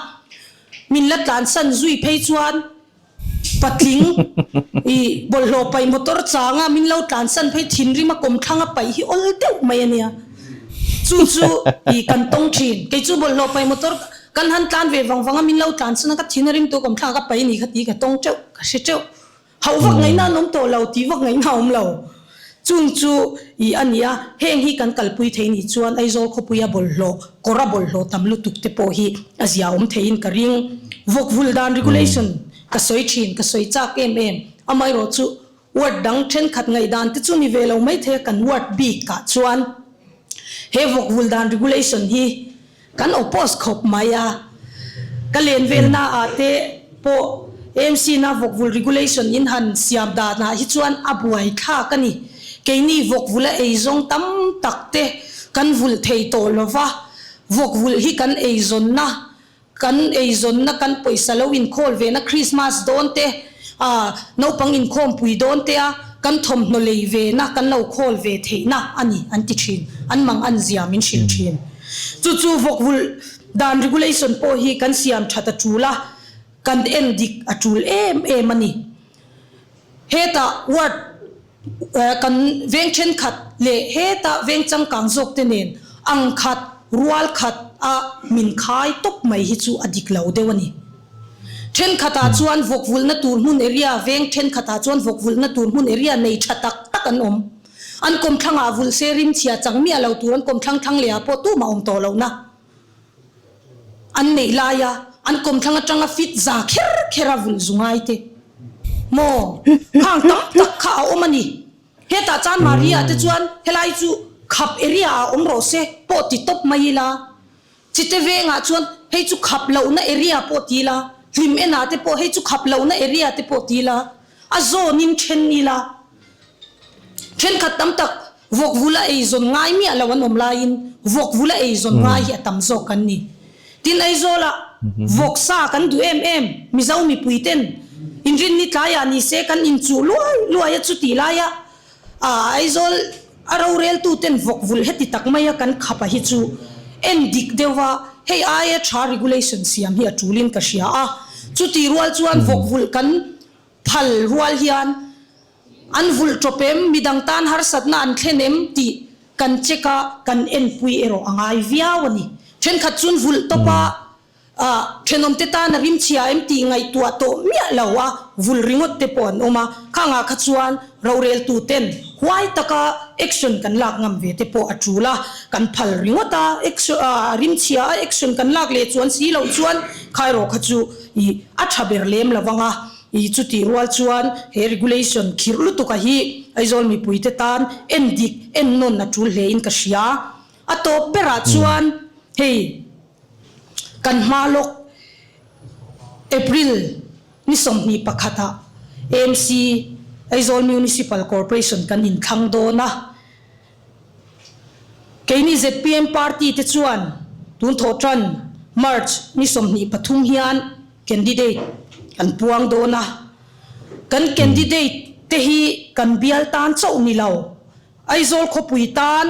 Min la tlansan zui phei chuan patling i bawlhhlawh paih motor changa min lo tlansan phei thinrim a kawmthlang a paih hi awl deuh mai a nia. Chu chu i kan tawng thin. Kei chu bawlhhlawh paih motor kan han tlan ve vang vang a min lo tlansan a ka thin a rim tu kawmthlang a ka paih a ni kha ti ka tawng teuh ka hre teuh. Hauh vak ngaihna an awm tawh lo, tih vak ngaihna a awm lo. Chung chu i a ni a, heng hi kan kalpui thei nih chuan Aizawl khawpuia bawlhhlawh, kawra bawlhhlawh tam lutuk te pawh hi a zia awm theiin ka ring. Vawk vul dan regulation ka sawi thin, ka sawi chak em em. Amaherawh chu ward dang thenkhat ngaihdan te chu ni ve lo maithei a, kan ward bik ah chuan he vawk vul dan regulation hi Kan oppose khawp mai a, ka len velna ah te pawh AMC na vawkvul regulation in han siam dan ah hi chuan a buai thlak a ni. Keini vawkvul a eizawng tam tak te kan vulh thei tawh lova, vawkvulh hi kan eizawnna, kan eizawnna kan pawisa lo inkhawl ve na Christmas dawn te, ah naupang inkhawmpui dawn te a kan thawmhnaw lei ve na kan lo khawl ve theihna a ni an ti thin, an mang an zia min hrilh thin. Chu chu vawkvulh dan regulation pawh hi kan siam that a tul a, kan en dik a tul em em a ni. Hetah ward kan veng thenkhat leh hetah veng changkang zawk te nen ang khat, rual khat a min khai tawp mai hi chu a dik lo deuh a ni. Thenkhatah chuan vawkvulhna tur hmun area, veng thenkhatah chuan vawkvulhna tur hmun area nei tha tak tak an awm. An kawmthlangah vulh se rim chhia chang miah lo tur an kawmthlang thlang leh ah pawh tumah awm tawh lohna an neih laia an kawmthlang atanga fit za kher kher a vulh zu ngai te maw khang tam tak kha a awm a ni. Hetah chuan Maria te chuan helai chu khap area ah awm rawh se. pawh ti tawp mai ila, Chite vengah chuan hei chu khap lohna area pawh ti ila, hlim enah te pawh hei chu khap lohna area te pawh ti ila, a zawn in then ila. Thenkhat tam tak vawk vula eizawn ngai miah lo an awm laiin vawk vula eizawn ngai hi a tam zawk kan ni. Tin Aizawlah vawk sa kan duh em em, Mizo mipui ten inrinni tlaiah ni se kan inchuh luai luai a chutih laia Aizawl a roreltu ten vawk vulh heti tak maia kan khap a hi chu en dik deuha hei aia tha regulation siam hi a tulin ka hria a. Chutih rual chuan vawk vulh kan phal rual hian An vulh tawp em? Midang tan harsatna an thlen em? tih kan check a, kan enpui erawh a ngai viau a ni. Thenkhat chuan vulh tawp a, thenawmte tan a rimchhia em tih ngaihtuah tawh miah lo a vulh ringawt te pawh an awm a, khangah kha chuan roreltu ten huai taka action kan lak ngam ve te pawh a tul a, kan phal ringawt a, rimchhia a action kan lak leh chuan si loh chuan kha erawh kha chu ih a tha ber lem lo vang a. I chutih rual chuan he regulation khirh lutuk a hi Aizawl mipuite tan en dik en nawn a tul hle in ka hria. A tawp berah chuan hei kan hma lawk April ni 21 ah AMC Aizawl Municipal Corporation kan inthlang dawn a. Keini zpm party te chuan tun thawh tan March ni 23 hian candidate kan puang dawn a, kan candidate te hi kan bial tan chauh ni lo, Aizawl khawpui tan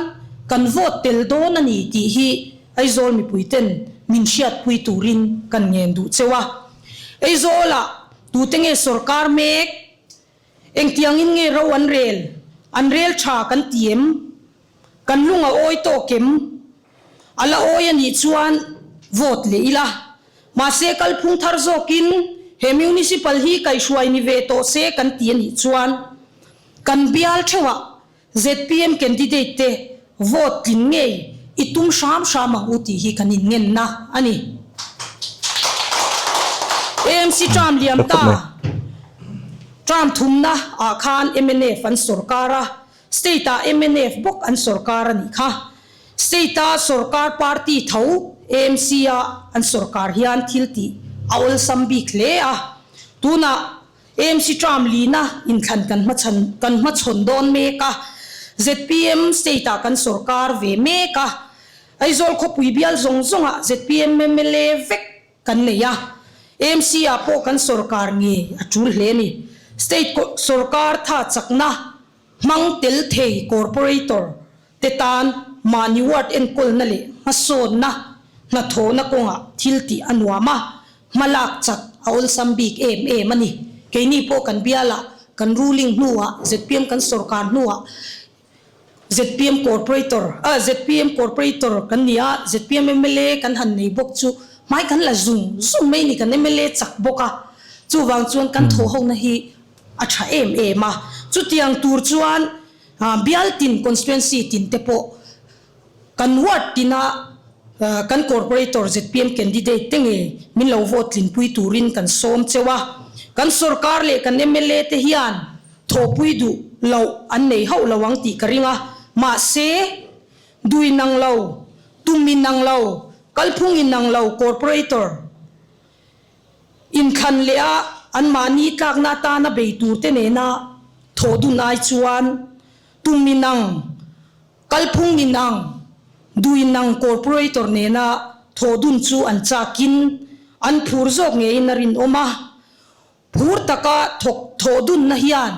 kan vote tel dawn a ni tih hi Aizawl mipui ten min hriatpui turin kan ngen duh cheu a. Aizawlah tute nge sorkar mek? Engtiangin nge ro an rel? An rel tha kan ti em? Kan lung a awi tawk em? A la awi a nih chuan vote leh ila. Mahse kalphung thar zawkin he municipal hi kaihhruai ni ve tawh se kan ti a nih chuan kan bial theuhah Zpm candidate te vote tling ngei i tum hram hram ang u tih hi kan inngenna a ni. AMC term liam ta term thumna ah khan mnf an sorkar a, state ah mnf bawk an sorkar a nih kha. State a sorkar party tho AMC a an sorkar hian thil tih a awlsam bik hle a, tunah AMC term lina inthlan kan hmachhan kan hmachhawn dawn mek a, zpm state ah kan sorkar ve mek a, Aizawl khawpui bial zawng zawngah zpm mla vek kan nei a, AMC ah pawh kan sorkar nge a tul hle a ni. State sorkar tha chakna hmang tel thei corporator te tan mahni ward enkawlna leh hmasawnna hnathawhna kawngah thil tih a nuam a, hmalak chak a awlsam bik em em a ni. Keini pawh kan bialah kan ruling hnuah zpm kan sorkar hnuah zpm corporator ah zpm corporator kan ni a, zpm mla kan han nei bawk chu hmai kan la zung zung mai a ni, kan mla chak bawk a, chuvang chuan kan thawhhona hi a tha em em a, chutiang tur chuan Bial tin constituency tin te pawh kan ward tina kan corporator zpm candidate te ngei min lo vote tlinpui turin kan sawm cheu a, kan sorkar leh kan mla te hian thawhpui duh loh an nei hauh lo ang tih ka ring a, mahse duh inang lo, tum inang lo, kalphung inang lo corporator Inthlan leh a anmahni tlakna atana bei turte nena thawh dun ai chuan tum inang, kalphung inang, duh inang corporator nena thawh dun chu an chakin an phur zawk ngeiin a rinawm a. Phur taka thawk thawh dunna hian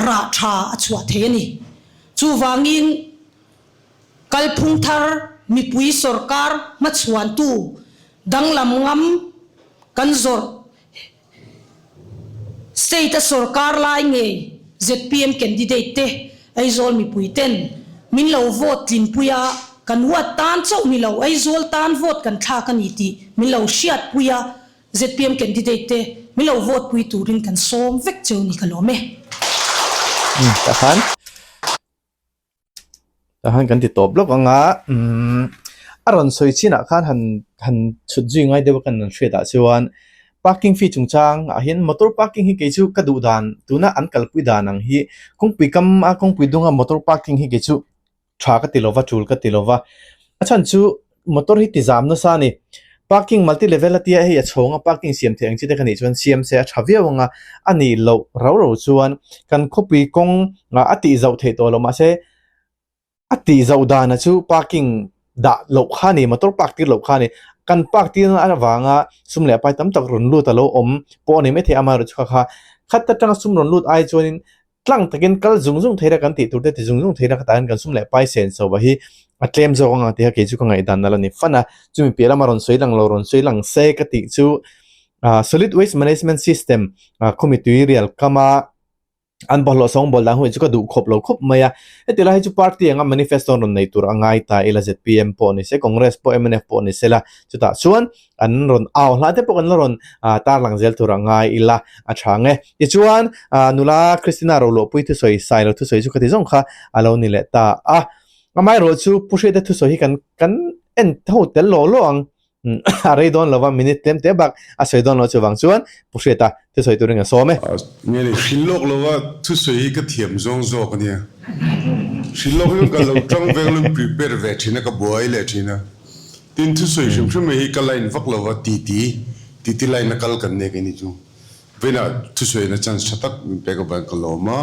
rah tha a chhuah thei a ni. Chuvangin Kalphung thar mipui sorkar hmachhuantu danglam ngam kan zawrh State a sorkar lai ngei zpm candidate te Aizawl mipui ten min lo vote tlinpui a, kan huat tan chauh ni lo Aizawl tan vote kan thlak a ni tih min lo hriatpui a, Zpm candidate te min lo vote pui turin kan sawm vek cheu ni ka lawm e. Takhan. Tah khan kan ti tawp lawk ang a umm a rawn sawi chinah khan han han chhut zui ngai deuh a kan han hriat ah chuan parking fee chungchang ah hian motor parking hi kei chu ka duh dan tuna an kalpui dan ang hi kawngpui kam a kawngpui dung a motor parking hi kei chu tha ka ti lova tul ka ti lova. A chhan chu motor hi ti zam nasa a ni. Parking multi level a tia hei a chhawng a parking siam theih ang chi te kha nih chuan siam se a tha viau ang a, a nih loh rau rau chuan kan khawpui kawng a tih zauh theih tawh loh mahse a tih zauh dana chu parking dah loh kha a ni motor park tir loh kha a ni. Kan park tir na avanga sum leh pai tam tak rawn lut a lo awm pawh a ni maithei amaherawhchu chu kha kha khat atanga sum rawn lut ai chuanin Tlang takin kal zung zung theih a kan tih tur te ti zung zung theih a ka tahin kan sum leh pai sen chho hi a tlem zawk ang tih kha kei chu ka ngaihdan nalh a ni fan a, chumi piah lama rawn sawi lang lo rawn sawi lang se ka tih chu ah solid waste management system ah khawmi tui rial kama an bawlhhlawh sawng bawl dan hun hi chu ka duh khawp lo khawp mai a, heti lai hi chu party anga manifesto an rawn nei tur a ngai ta ila zpm pawh ni se congress pawh mnf pawh ni se la chutah chuan an rawn au hla te pawh kan la rawn ah tarlang zel tur a ngai ila a tha ang e. Tichuan ah nula Christina Roluahpui thusawi Sailo thusawi chu khati zawng kha a lo ni leh ta a. Amaherawh chu Pu Hriata thusawi hi kan kan en ho tel lawh lawh ang a rei dawn lova minute tlem te bak a sawi dawn lo chuvang chuan Pu Hriata thusawi turin ka sawm e. Nge ni hrilh lawk lova thusawi hi ka thiam zawng zawk ania. Hrilh lawk hi ka lo tang veng lo in prepare ve thin a ka buai leh thin a. Tin, thusawi hrim hrim mai hi ka line vak lo va, titi, titi line a kal kan nek a ni chu. Vawiinah thusawina chance tha tak min pek avangin ka lawm a,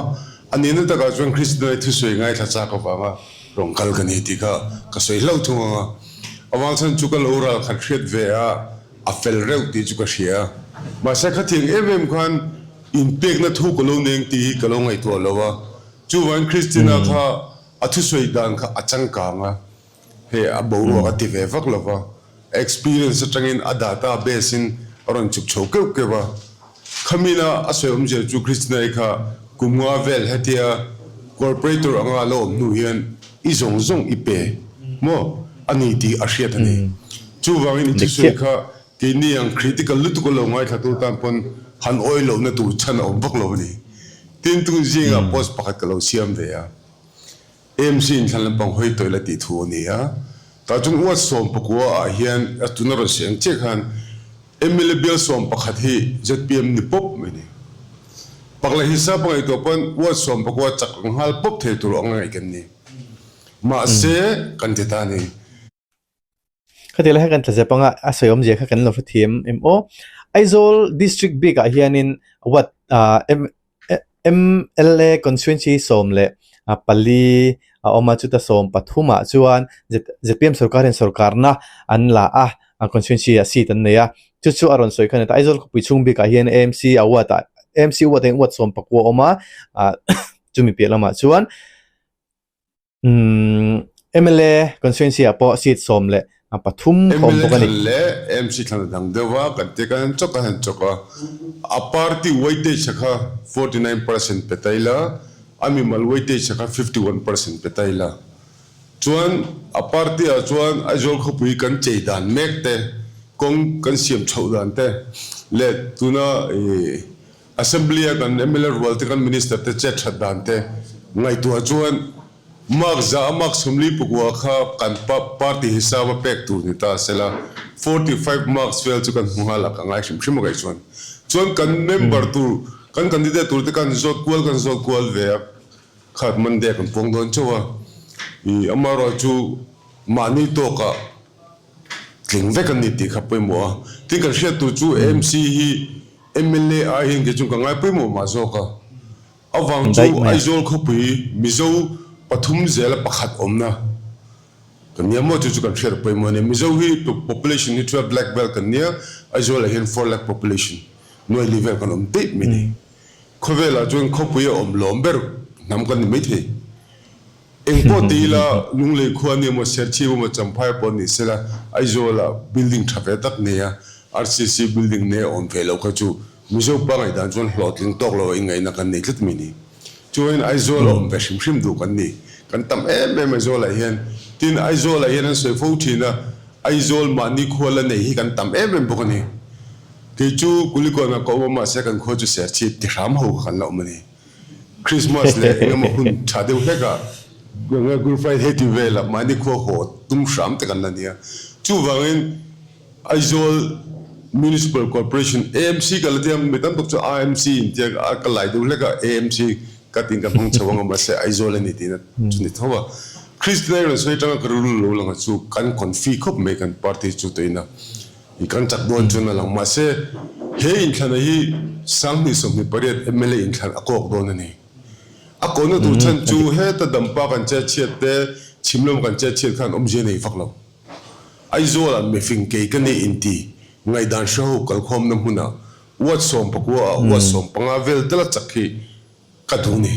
a nihna takah chuan Kristina hi thusawi ngaithla chak avanga rawn kal ka ni tih kha ka sawi hlauh thung ang a. Avang chhan chu ka lo ral khat hriat ve a, a fel reuh tih chu ka hria a. Mahse khatiang em em khan inpekna thu ka lo neng tih hi ka lo ngaihtuah lo a. Chuvangin Kristina kha a thusawi dan kha a changkang a. Hei a boruak a ti ve vak lo va, experience atangin a data base in a rawn chuk chho keuh keuh a. Khamina a sawi awmzia chu Christina-i kha kum nga vel hetia corporator anga a lo awm hnu hian i zawng zawng i pe maw a ni tih a hriat a ni. Chuvangin i thusawi kha keini ang critical lutuk a lo ngaithlatu tan pawn han awih lohna tur chhan a awm vak lo a ni. Tin, tun zingah post pakhat ka lo siam ve a. AMC in thlan lampang hawi tawih la tih thu a ni a, tah chuan uat 14 ah hian a tuna rawn sawi ang chiah khan mla bial 11 hi zpm ni pawp mai ni. Pakla hisap a ngaihtuah pawn uat 19 chak ang nghal pawp thei tur ang a ngaih kan ni. Mahse kan ti ta a ni. Khati lai kha kan tlazep anga a sawi awmzia kha kan lo hrethiam em aw. Aizawl district bik ah hianin what ah mla constituency 14 a awm a chuta 13 ah chuan zpm sorkar hian sorkarna an la a constituency ah seat an nei a chu chu a rawn sawi kha a ni ta. Aizawl khawpui chhung bik ah hian amc a ward ah amc ward ah hian ward 19 a awm a ah chumi piah lamah chuan. Umm mla constituency ah pawh seat 13 ka awm Mla bawk a ni. thlan leh MC thlan a dang deuh a, kan tia kan han chawk a han chawk a, a party weightage a kha 49% pe ta ila, a mimal weightage a kha 51% pe ta ila. Chuan a party ah chuan Aizawl khawpui kan chei dan mek te, kawng kan siam chhoh dan te leh tuna ih Assembly a kan mla rual te kan minister te chet that dan te ngaihtuah chuan mark za a mark 44 kha kan party hisap a pek tur ni ta sela 45 marks vel chu kan hmu nghal a ka ngai hrim hrim a kaih chuan chuan kan member tur kan candidate tur te kan zawt kual kan zawt kual ve a khat Monday kan puang dawn chauh a ih amaherawhchu mahni tawkah tling vek an ni tih kha pawimawh a tin kan hriat tur chu MC hi Mla ai hian kei chu ka ngai pawimawh mah zawk a, avang chu Aizawl khawpui Mizo pathum zela pakhat awmna kan nia maw chu chu kan hriat pawimawh a nia. Mizo hi population hi 12 lakh vel kan nia, Aizawlah hian 4 lakh population nuai li vel kan awm daih mai ni. Khawvelah chuan khawpui a awm lawm ber hnam kan ni maithei. Eng pawh ti ila, Lunglei khua nia maw, Serchhip emaw, Champhai pawh ni sela, Aizawlah building tha ve tak nei a, RCC building nei a awm ve lo kha chu Mizo pa ngaihdan chuan hlawhtling tawk lo a inngaihna kan nei tlat mai ni. Chuan Aizawl a awm ve hrim hrim duh kan ni. Kan tam em em Aizawlah hian. Tin, Aizawlah hian an sawi fo thin a, Aizawl mahni khua la nei hi kan tam em em bawk a ni. Kei chu Kulikawnah ka awm a, mahse kan khua chu Serchhip ti hram ho kha kan la awm a ni. Christmas leh engemaw hun tha deuh hlek a, Good Friday tih velah mahni khua haw tum hram te kan la nia. Chuvangin Aizawl Municipal Corporation, AMC, ka la tia, mi tam tak chu AMC in tia a ka lai deuh hlek a, AMC ka tin ka hmang chho anga mahse Aizawl a ni tihna chu ni tho a. Kristian rawn sawi atanga ka rilru lo lang a chu kan confi khawp mai kan party chu tuina i kan chak dawn chuan a lang. Mahse he inthlana hi 2028 mla inthlan a kawk dawn a ni. A kawhna tur chhan chu heta dampa kan chet chhiat te, chhim lam kan chet chhiat khan awmzia nei vak lo. Aizawlah mifing kei ka nei inti ngaihdan hreho kalkhawmna hmunah ward 19 ah ward 15 vel tala chak hi ka duh ni.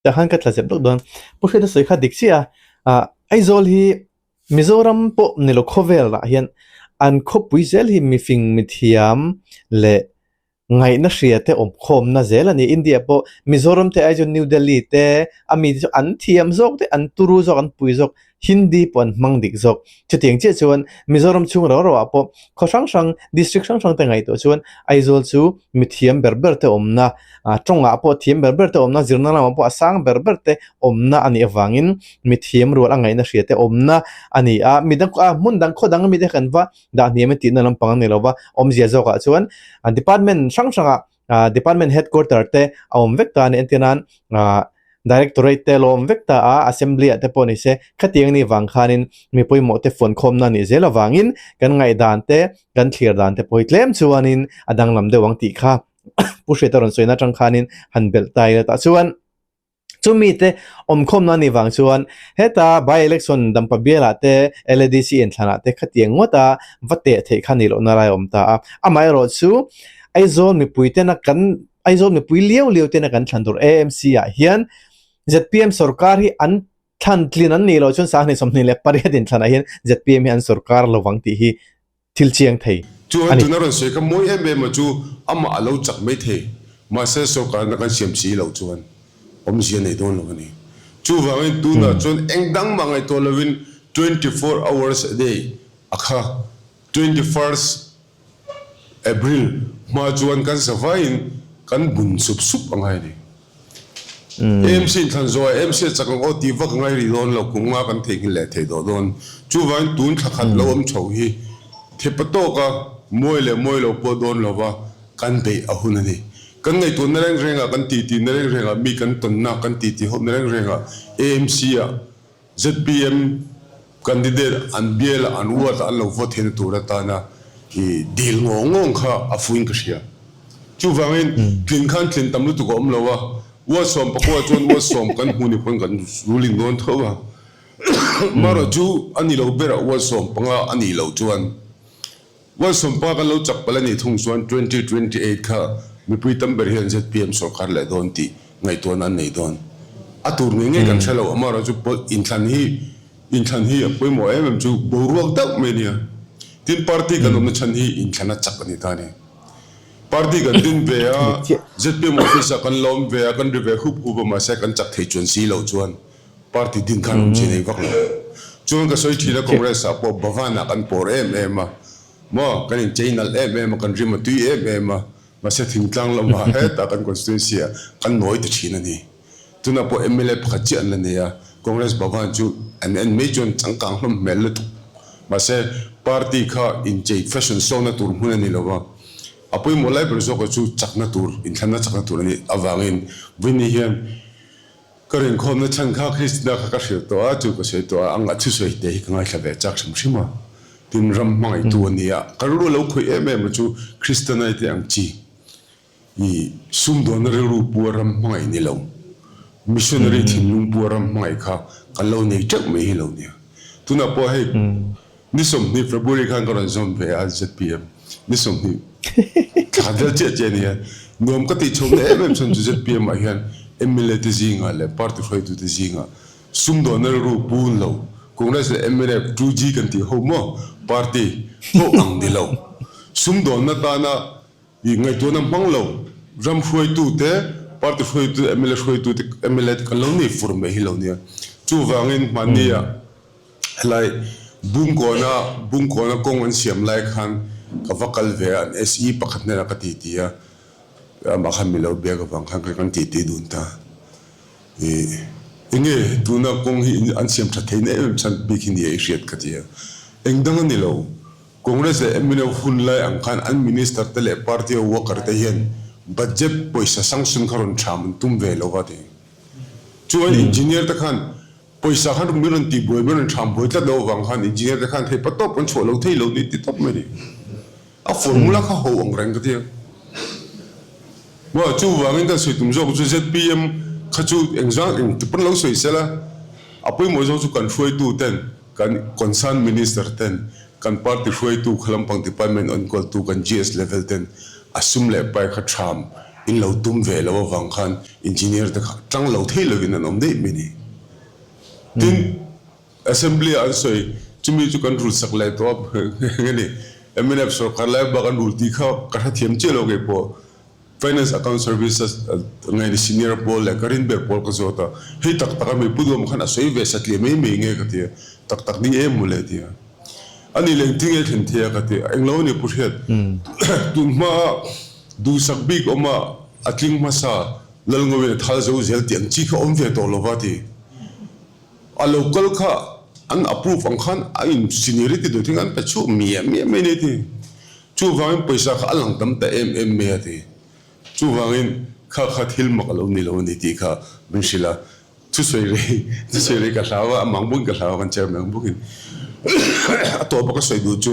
Tah khan ka tla zep deuh dawn. Pu Hriata sawi kha dik chiah a, Aizawl hi Mizoram pawh ni lo khawvel ah hian an khawpui zel hi mifing mithiam leh ngaihna hria te awm khawmna zel a ni. India pawh Mizoram te Aizawl New Delhi te a mite chu an thiam zawk te an turu zawk an pui zawk Hindi pawh an hmang dik zawk. Chutiang chiah chuan Mizoram chhung rau rau ah pawh khaw hrang hrang, district hrang hrang te ngaihtuah chuan Aizawl chu mithiam ber ber te awmna, tawngah pawh thiam ber ber te awmna, zirna lamah pawh a sang ber ber te awmna a nih avangin mithiam rual a ngaihna hria te awmna a ni a. Midang hmun dang khaw dang mite kan va dah hniam e tihna lampang a ni lo va, awmzia zawkah chuan department hrang hrangah Department headquarter te a awm vek ta a ni entir nan Directorate te lo awm vek ta a, Assembly ah te pawh ni se khatiang ni vang khanin mi pawimawh te fuankhawmna a nih zel avangin kan ngaihdan te kan thlir dan te pawh hi tlem chuanin a danglam deuh ang tih kha Pu Hriata rawn sawina atang khanin han belh ta ila tah chuan Chumi te awmkhawmna anih vang chuan heta by-election Dampa bialah te LADC inthlanah te khatiang ngawta va teh theih kha nih lohna lai a awm ta a. Amaherawh chu Aizawl mipui tena kan Aizawl mipui liau liau tena kan thlan tur AMC ah hian zpm sorkar hi an thlan tlin an nih loh chuan 2028 inthlanah hian zpm hi an sorkar lovang tih hi thil chiang thei Chuan a ni. Tuna rawn sawi kha mawi em em a chu amah a lo chak mai thei, mahse sorkarna kan siam si loh chuan awmzia nei dawn lo a ni. Chuvangin tunah chuan eng dang mah ngaihtuah lovin 24 hours a day a kha 21st April hma chuan kan zavaiin kan bun sup sup a ngai a ni. AMC in thlan zawh a AMC a chak ang aw tih vak a ngai rih dawn lo, kum nga kan theihnghilh leh thei tawh dawn. Chuvangin tun thla khat lo awm chho hi thepa tawka mawi leh mawi lo pawh dawn lova kan beih a hun a ni. Kan ngaihtuahna reng rengah, kan titihna reng rengah, mi kan tawnna, kan titih hawpna reng rengah AMC ah Zpm candidate an bial a, an ward a an lo vote theihna tur atana i dil ngawng ngawng kha a fuin ka hria. Chuvangin tlin khan tlin tam lutuk a awm lo a, ward 19 chuan ward sawm kan hmu ni pawn kan ruling dawn tho a. Marawh chu a ni lo ber a, ward 15 a nih loh chuan Ward sawmpa kan lo chak palh a nih thung chuan 2028 kha mipui tam ber hian zpm sorkar leh dawn tih ngaihtuahna an nei dawn. A tur ngei ngei kan hre lo, amaherawh chu inthlan hi inthlan hi a pawimawh em em chu boruak deuh mai a nia. Tin party kan awmna chhan hi inthlan a chak a ni ta a ni. Party kan din ve a, zpm office ah kan la awm ve a, kan ri ve hup hup a mahse kan chak thei chuan si loh chuan Party din khan awm chin ei vak lo. Chuan ka sawi thin a Congress ah pawh Bhavan ah kan pawr em em a, maw kan inchei nalh em em a, kan rim a tui em em a, mahse thingtlang lamah hetah kan constituency ah kan nawi ta thin a ni. Tunah pawh mla pakhat chiah an la nei a, Congress Bhavan chu an en mai chuan changkang hlawm hmel lutuk. Mahse party kha inchei fashion show na tur hmun a ni lo va, a pawimawh lai ber zawkah chu chakna tur, inthlanna chakna tur a nih avangin vawiin hian Ka rinkhawmna chhan kha Kristina kha ka hrilh tawh a, chu ka sawi tawh a, a thusawi te hi ka ngaithla ve chak hrim hrim a. Tin, ram hmangaihtu a ni a, ka rilru lo khawih em em a chu Kristanai te ang chi i sumdawnna rilru pu a ram hmangaih ni lo, missionary thinlung pu a ram hmangaih kha kan lo nei teuh mai hi lo nia. Tunah pawh hei Ni 20 February khan ka rawn zawm ve a zpm ni 20 thla khat vel chiah chiah a nia. Nuam ka tih chhawmna em em chhan chu zpm ah hian mla te zingah leh party hruaitu te zingah sumdawnna rilru pun lo Congress leh mnf 2G kan tih ho maw party ho ang ni lo sumdawnna tana i ngaihtuahna hmang lo ram hruaitu te party hruaitu te mla hruaitu te mla te kan lo nei fur mai hi lo nia. Chuvangin hmanni ah Helai Bungkawna Bungkawna kawng an siam lai khan ka va kal ve a, an SE pakhat hnenah ka titi a, amah khan mi lo biak avang khan kan titi dun ta. Ih enge tuna kawng hi an siam tha theihna em em chhan bik hi nia i hriat ka ti a, eng dang a ni lo. Congress leh mnf hun lai ang khan an minister te leh party a worker te hian budget pawisa sanction kha rawn tham an tum ve lo va ti. Chuan engineer te khan. Pawisa khan min rawn tih buai, min rawn ṭham buai tlat loh avang khan engineer te khan thei pa tawp an chhuah lo thei lo ni ti tawp mai ni. A formula kha ho ang reng ka ti a. Maw chuvangin kan sawi tum zawk chu zpm kha chu engzang eng ti pawn lo sawi sela, a pawimawh zawk chu kan hruaitu ten, kan concern minister ten, kan party hruaitu kha lampang department enkawltu kan GS level ten a sum leh pai kha ṭham in lo tum ve lo avang khan engineer te kha ṭang lo thei lovin an awm daih mai ni. Tin, Assembly ah an sawi, chumi chu kan rul sak leh tawh a nge ni, mnf sorkar lai bak an rul tih kha ka hrethiam chiah lo kei pawh. Finance Account Services nge ni senior pawl leh ka rin ber pawl ka zawt a, hei tak tak a mi Pu Duhawm khan a sawi ve satliah mai mai nge ka ti a, tak tak ni em mawle a ti a. A ni leh engtin nge thlen thei a ka ti a, englo a ni Pu Hriat, tun hma a duhsak bik awm a, a tling hmasa Lalngawin a thal zo zel tih ang chi kha awm ve tawh lova ti. A lo kal kha an approve ang khan a in seniority duh thing an pe chhuak miah miah mai ni ti. Chuvangin pawisa kha a lang tam ta em em mai a ti. Chuvangin kha kha thil mak a lo ni lo a ni tih kha min hrilh a. Thusawi rei thusawi rei ka hlau a, amang bawkin ka hlau a, kan chairman ang bawkin a tawpa ka sawi duh chu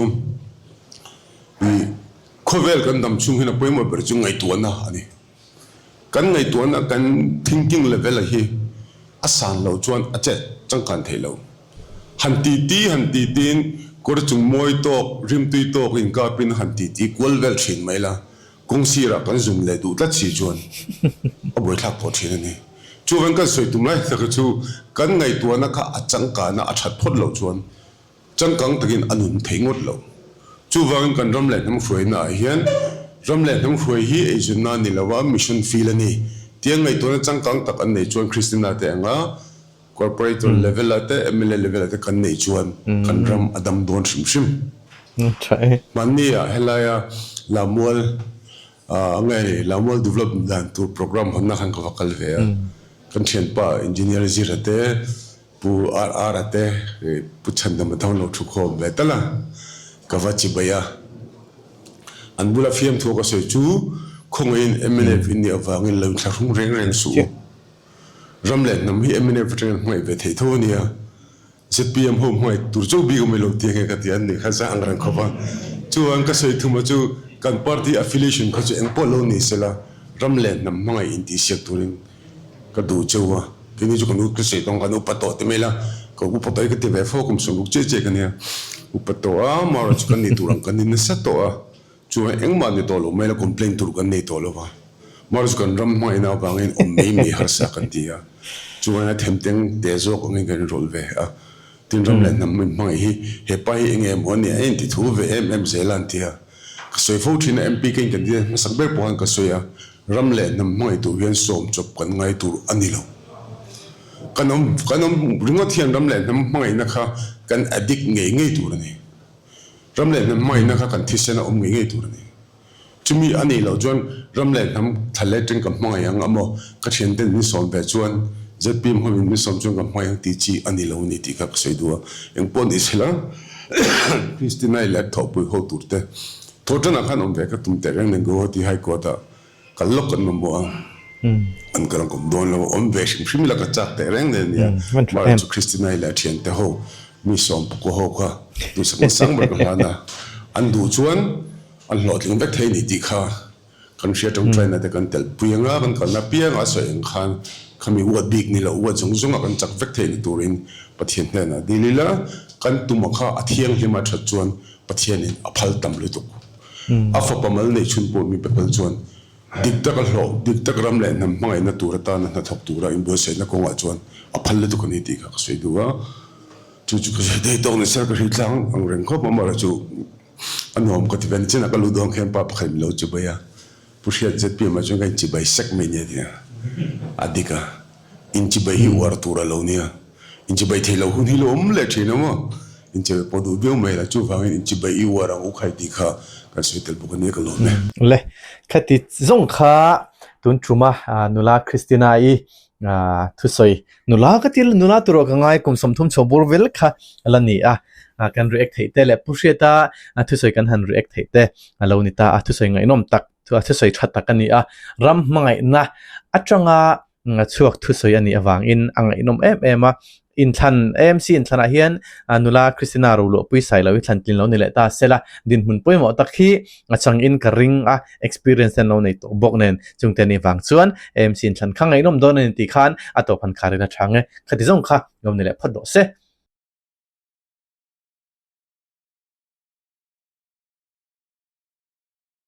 ih khawvel kan dam chhung hian a pawimawh ber chu ngaihtuahna a ni. Kan ngaihtuahna kan thinking level a hi a san loh chuan a chet changkan theih lo. Han titi han titiin kawr chung mawi tawk, rimtui tawk inkapin han titi kual vel thin mai la, kawng sirah kan zum leh duh tlat si chuan a buaithlak tawh thin a ni. Chuvang kan sawi tum lai tak hi chu kan ngaihtuahna kha a changkana a that phawt loh chuan Changkang takin a nun thei ngawt lo. Chuvangin kan ram leh hnam hruaina ah hian ram leh hnam hruai hi eizunna a ni lo a, mission field a ni. Tiang ngaihtuahna changkang tak an neih chuan Christina te anga Corporator level ah te mla level ah te kan neih chuan kan ram a dam dawn hrim hrim. Hmanni ah helaia Lamual nge ni Lamual develop dan tur program hawnna khan ka va kal ve a, kan thianpa Engineer Zira te Pu RR-a te Pu Chhandama te ho lo thu khawm ve tal a, ka va chibai a. An bula fiamthu ka sawi chu khawngaihin mnf in nih avangin lo inthlahrung reng reng suh u. Ram leh hnam hi mnf atangin hmangaih ve theih tho a nia. Zpm ho hmangaih tur chauh bik awm ilo tih nge ka ti an nih kha zah ang reng khawp a. Chuan ka sawi thuma chu kan party affiliation kha chu engpawh lo ni sela ram leh hnam hmangaih intihsiak turin Ka duh cheu a, keini chu kan u ka sawi tawng kan upa tawh ti mai la, ka upa tawh hi ka ti ve fo kum sawmruk chiah chiah ka nia, upa tawh a amaherawhchu chu kan nih tur ang kan ni nasa tawh a, chuan engmah ni tawh lo mai la complaint tur kan nei tawh lo va, amaherawhchu chu kan ram hmangaihna avangin awm mai mai harsa kan ti a, chuan a themteng te zawk angin kan inrawlh ve a, tin ram leh hnam min hmangaih hi hepa hi enge maw a nia a inti thu ve em em zel a an ti a, ka sawi fo thin a MP ka inkan hmasak ber pawh khan ka sawi a. Ram leh hnam hmangaih tur hian sawm chawp kan ngai tur a ni lo. Kan awm kan awm ringawt hian ram leh hnam hmangaihna kha kan addict ngei ngei tur a ni. Ram leh hnam hmangaihna kha kan thisen a awm ngei ngei tur a ni. Chumi a nih loh chuan ram leh hnam thla let ring ka hmangaih ang amaw ka thianten min sawm ve chuan zpm hovin min sawm chuan ka hmangaih ang tih chi a ni lo a ni tih kha ka sawi duh a. Engpawh ni sela Christina-i leh thawhpui ho tur te Thawhṭanah khan awm ve ka tum teh reng nen Guwahati High Court ah kal lawk kan mamawh a, an kal ang kawm dawn lo a, awm ve hrim hrim ila ka chak teh reng nen nia. Mahse chu Christina-i leh a thiante ho mi sawm pakua ho kha duhsakna sang ber ka hlan a, an duh chuan an hlawhtling vek thei a ni tih kha kan hria tawngtaina te kan telh pui anga kan kalna piangah sawi ang khan khami uat bik ni loh uat zawng zawngah kan chak vek theih ni turin Pathian hnenah dil ila kan tuma kha a thianghlim a that chuan Pathianin a phal tam lutuk. A fapa mal neih chhun pawh mi pe phal chuan dik taka hlawh, dik tak ram leh hnam hmangaihna tur atana hnathawk tura inbuatsaihna kawngah chuan a phal lutuk a ni tih kha ka sawi duh a. Chu chu ka sawi thei tawk ni sir ka hri tlang ang reng khawp a, amaherawhchu A nuam ka ti ve, nichinah ka lu dawn khian pa pakhat min lo chibai a, Pu Hriat zpm ah chuan ka inchibai sek mai nia tia a dik a, inchibai hi uar tur a lo nia, inchibai thei lo hun hi lo awm leh thin a maw, inchibai pawh duh viau mai la, chuvangin inchibai i uar ang u khai tih kha kan sawi tel bawk a nia ka lawm e. Le, khati zawng kha tun thuma nula Christina-i thusawi Nula ka ti nula tur ah ka ngai kum 30 chho bur vel kha a la ni a, kan react theih te leh Pu Hriata thusawi kan han react theih te a lo ni ta a, thusawi ngaihnawm tak thusawi tha tak a ni a, ram hmangaihna atanga chhuak thusawi a nih avangin a ngaihnawm em em a. Inthlan, AMC inthlanah hian nula Christina Roluahpui Sailo hi thlan tlin lo ni leh ta sela, dinhmun pawimawh tak hi a changin ka ring a, experience te an lo nei tawh bawk nen. Chungte ni vang chuan AMC inthlan kha ngaihnawm dawn a ni tih khan a tawp han khar ila tha nge. Khati zawng kha lo ni leh phawt rawh se.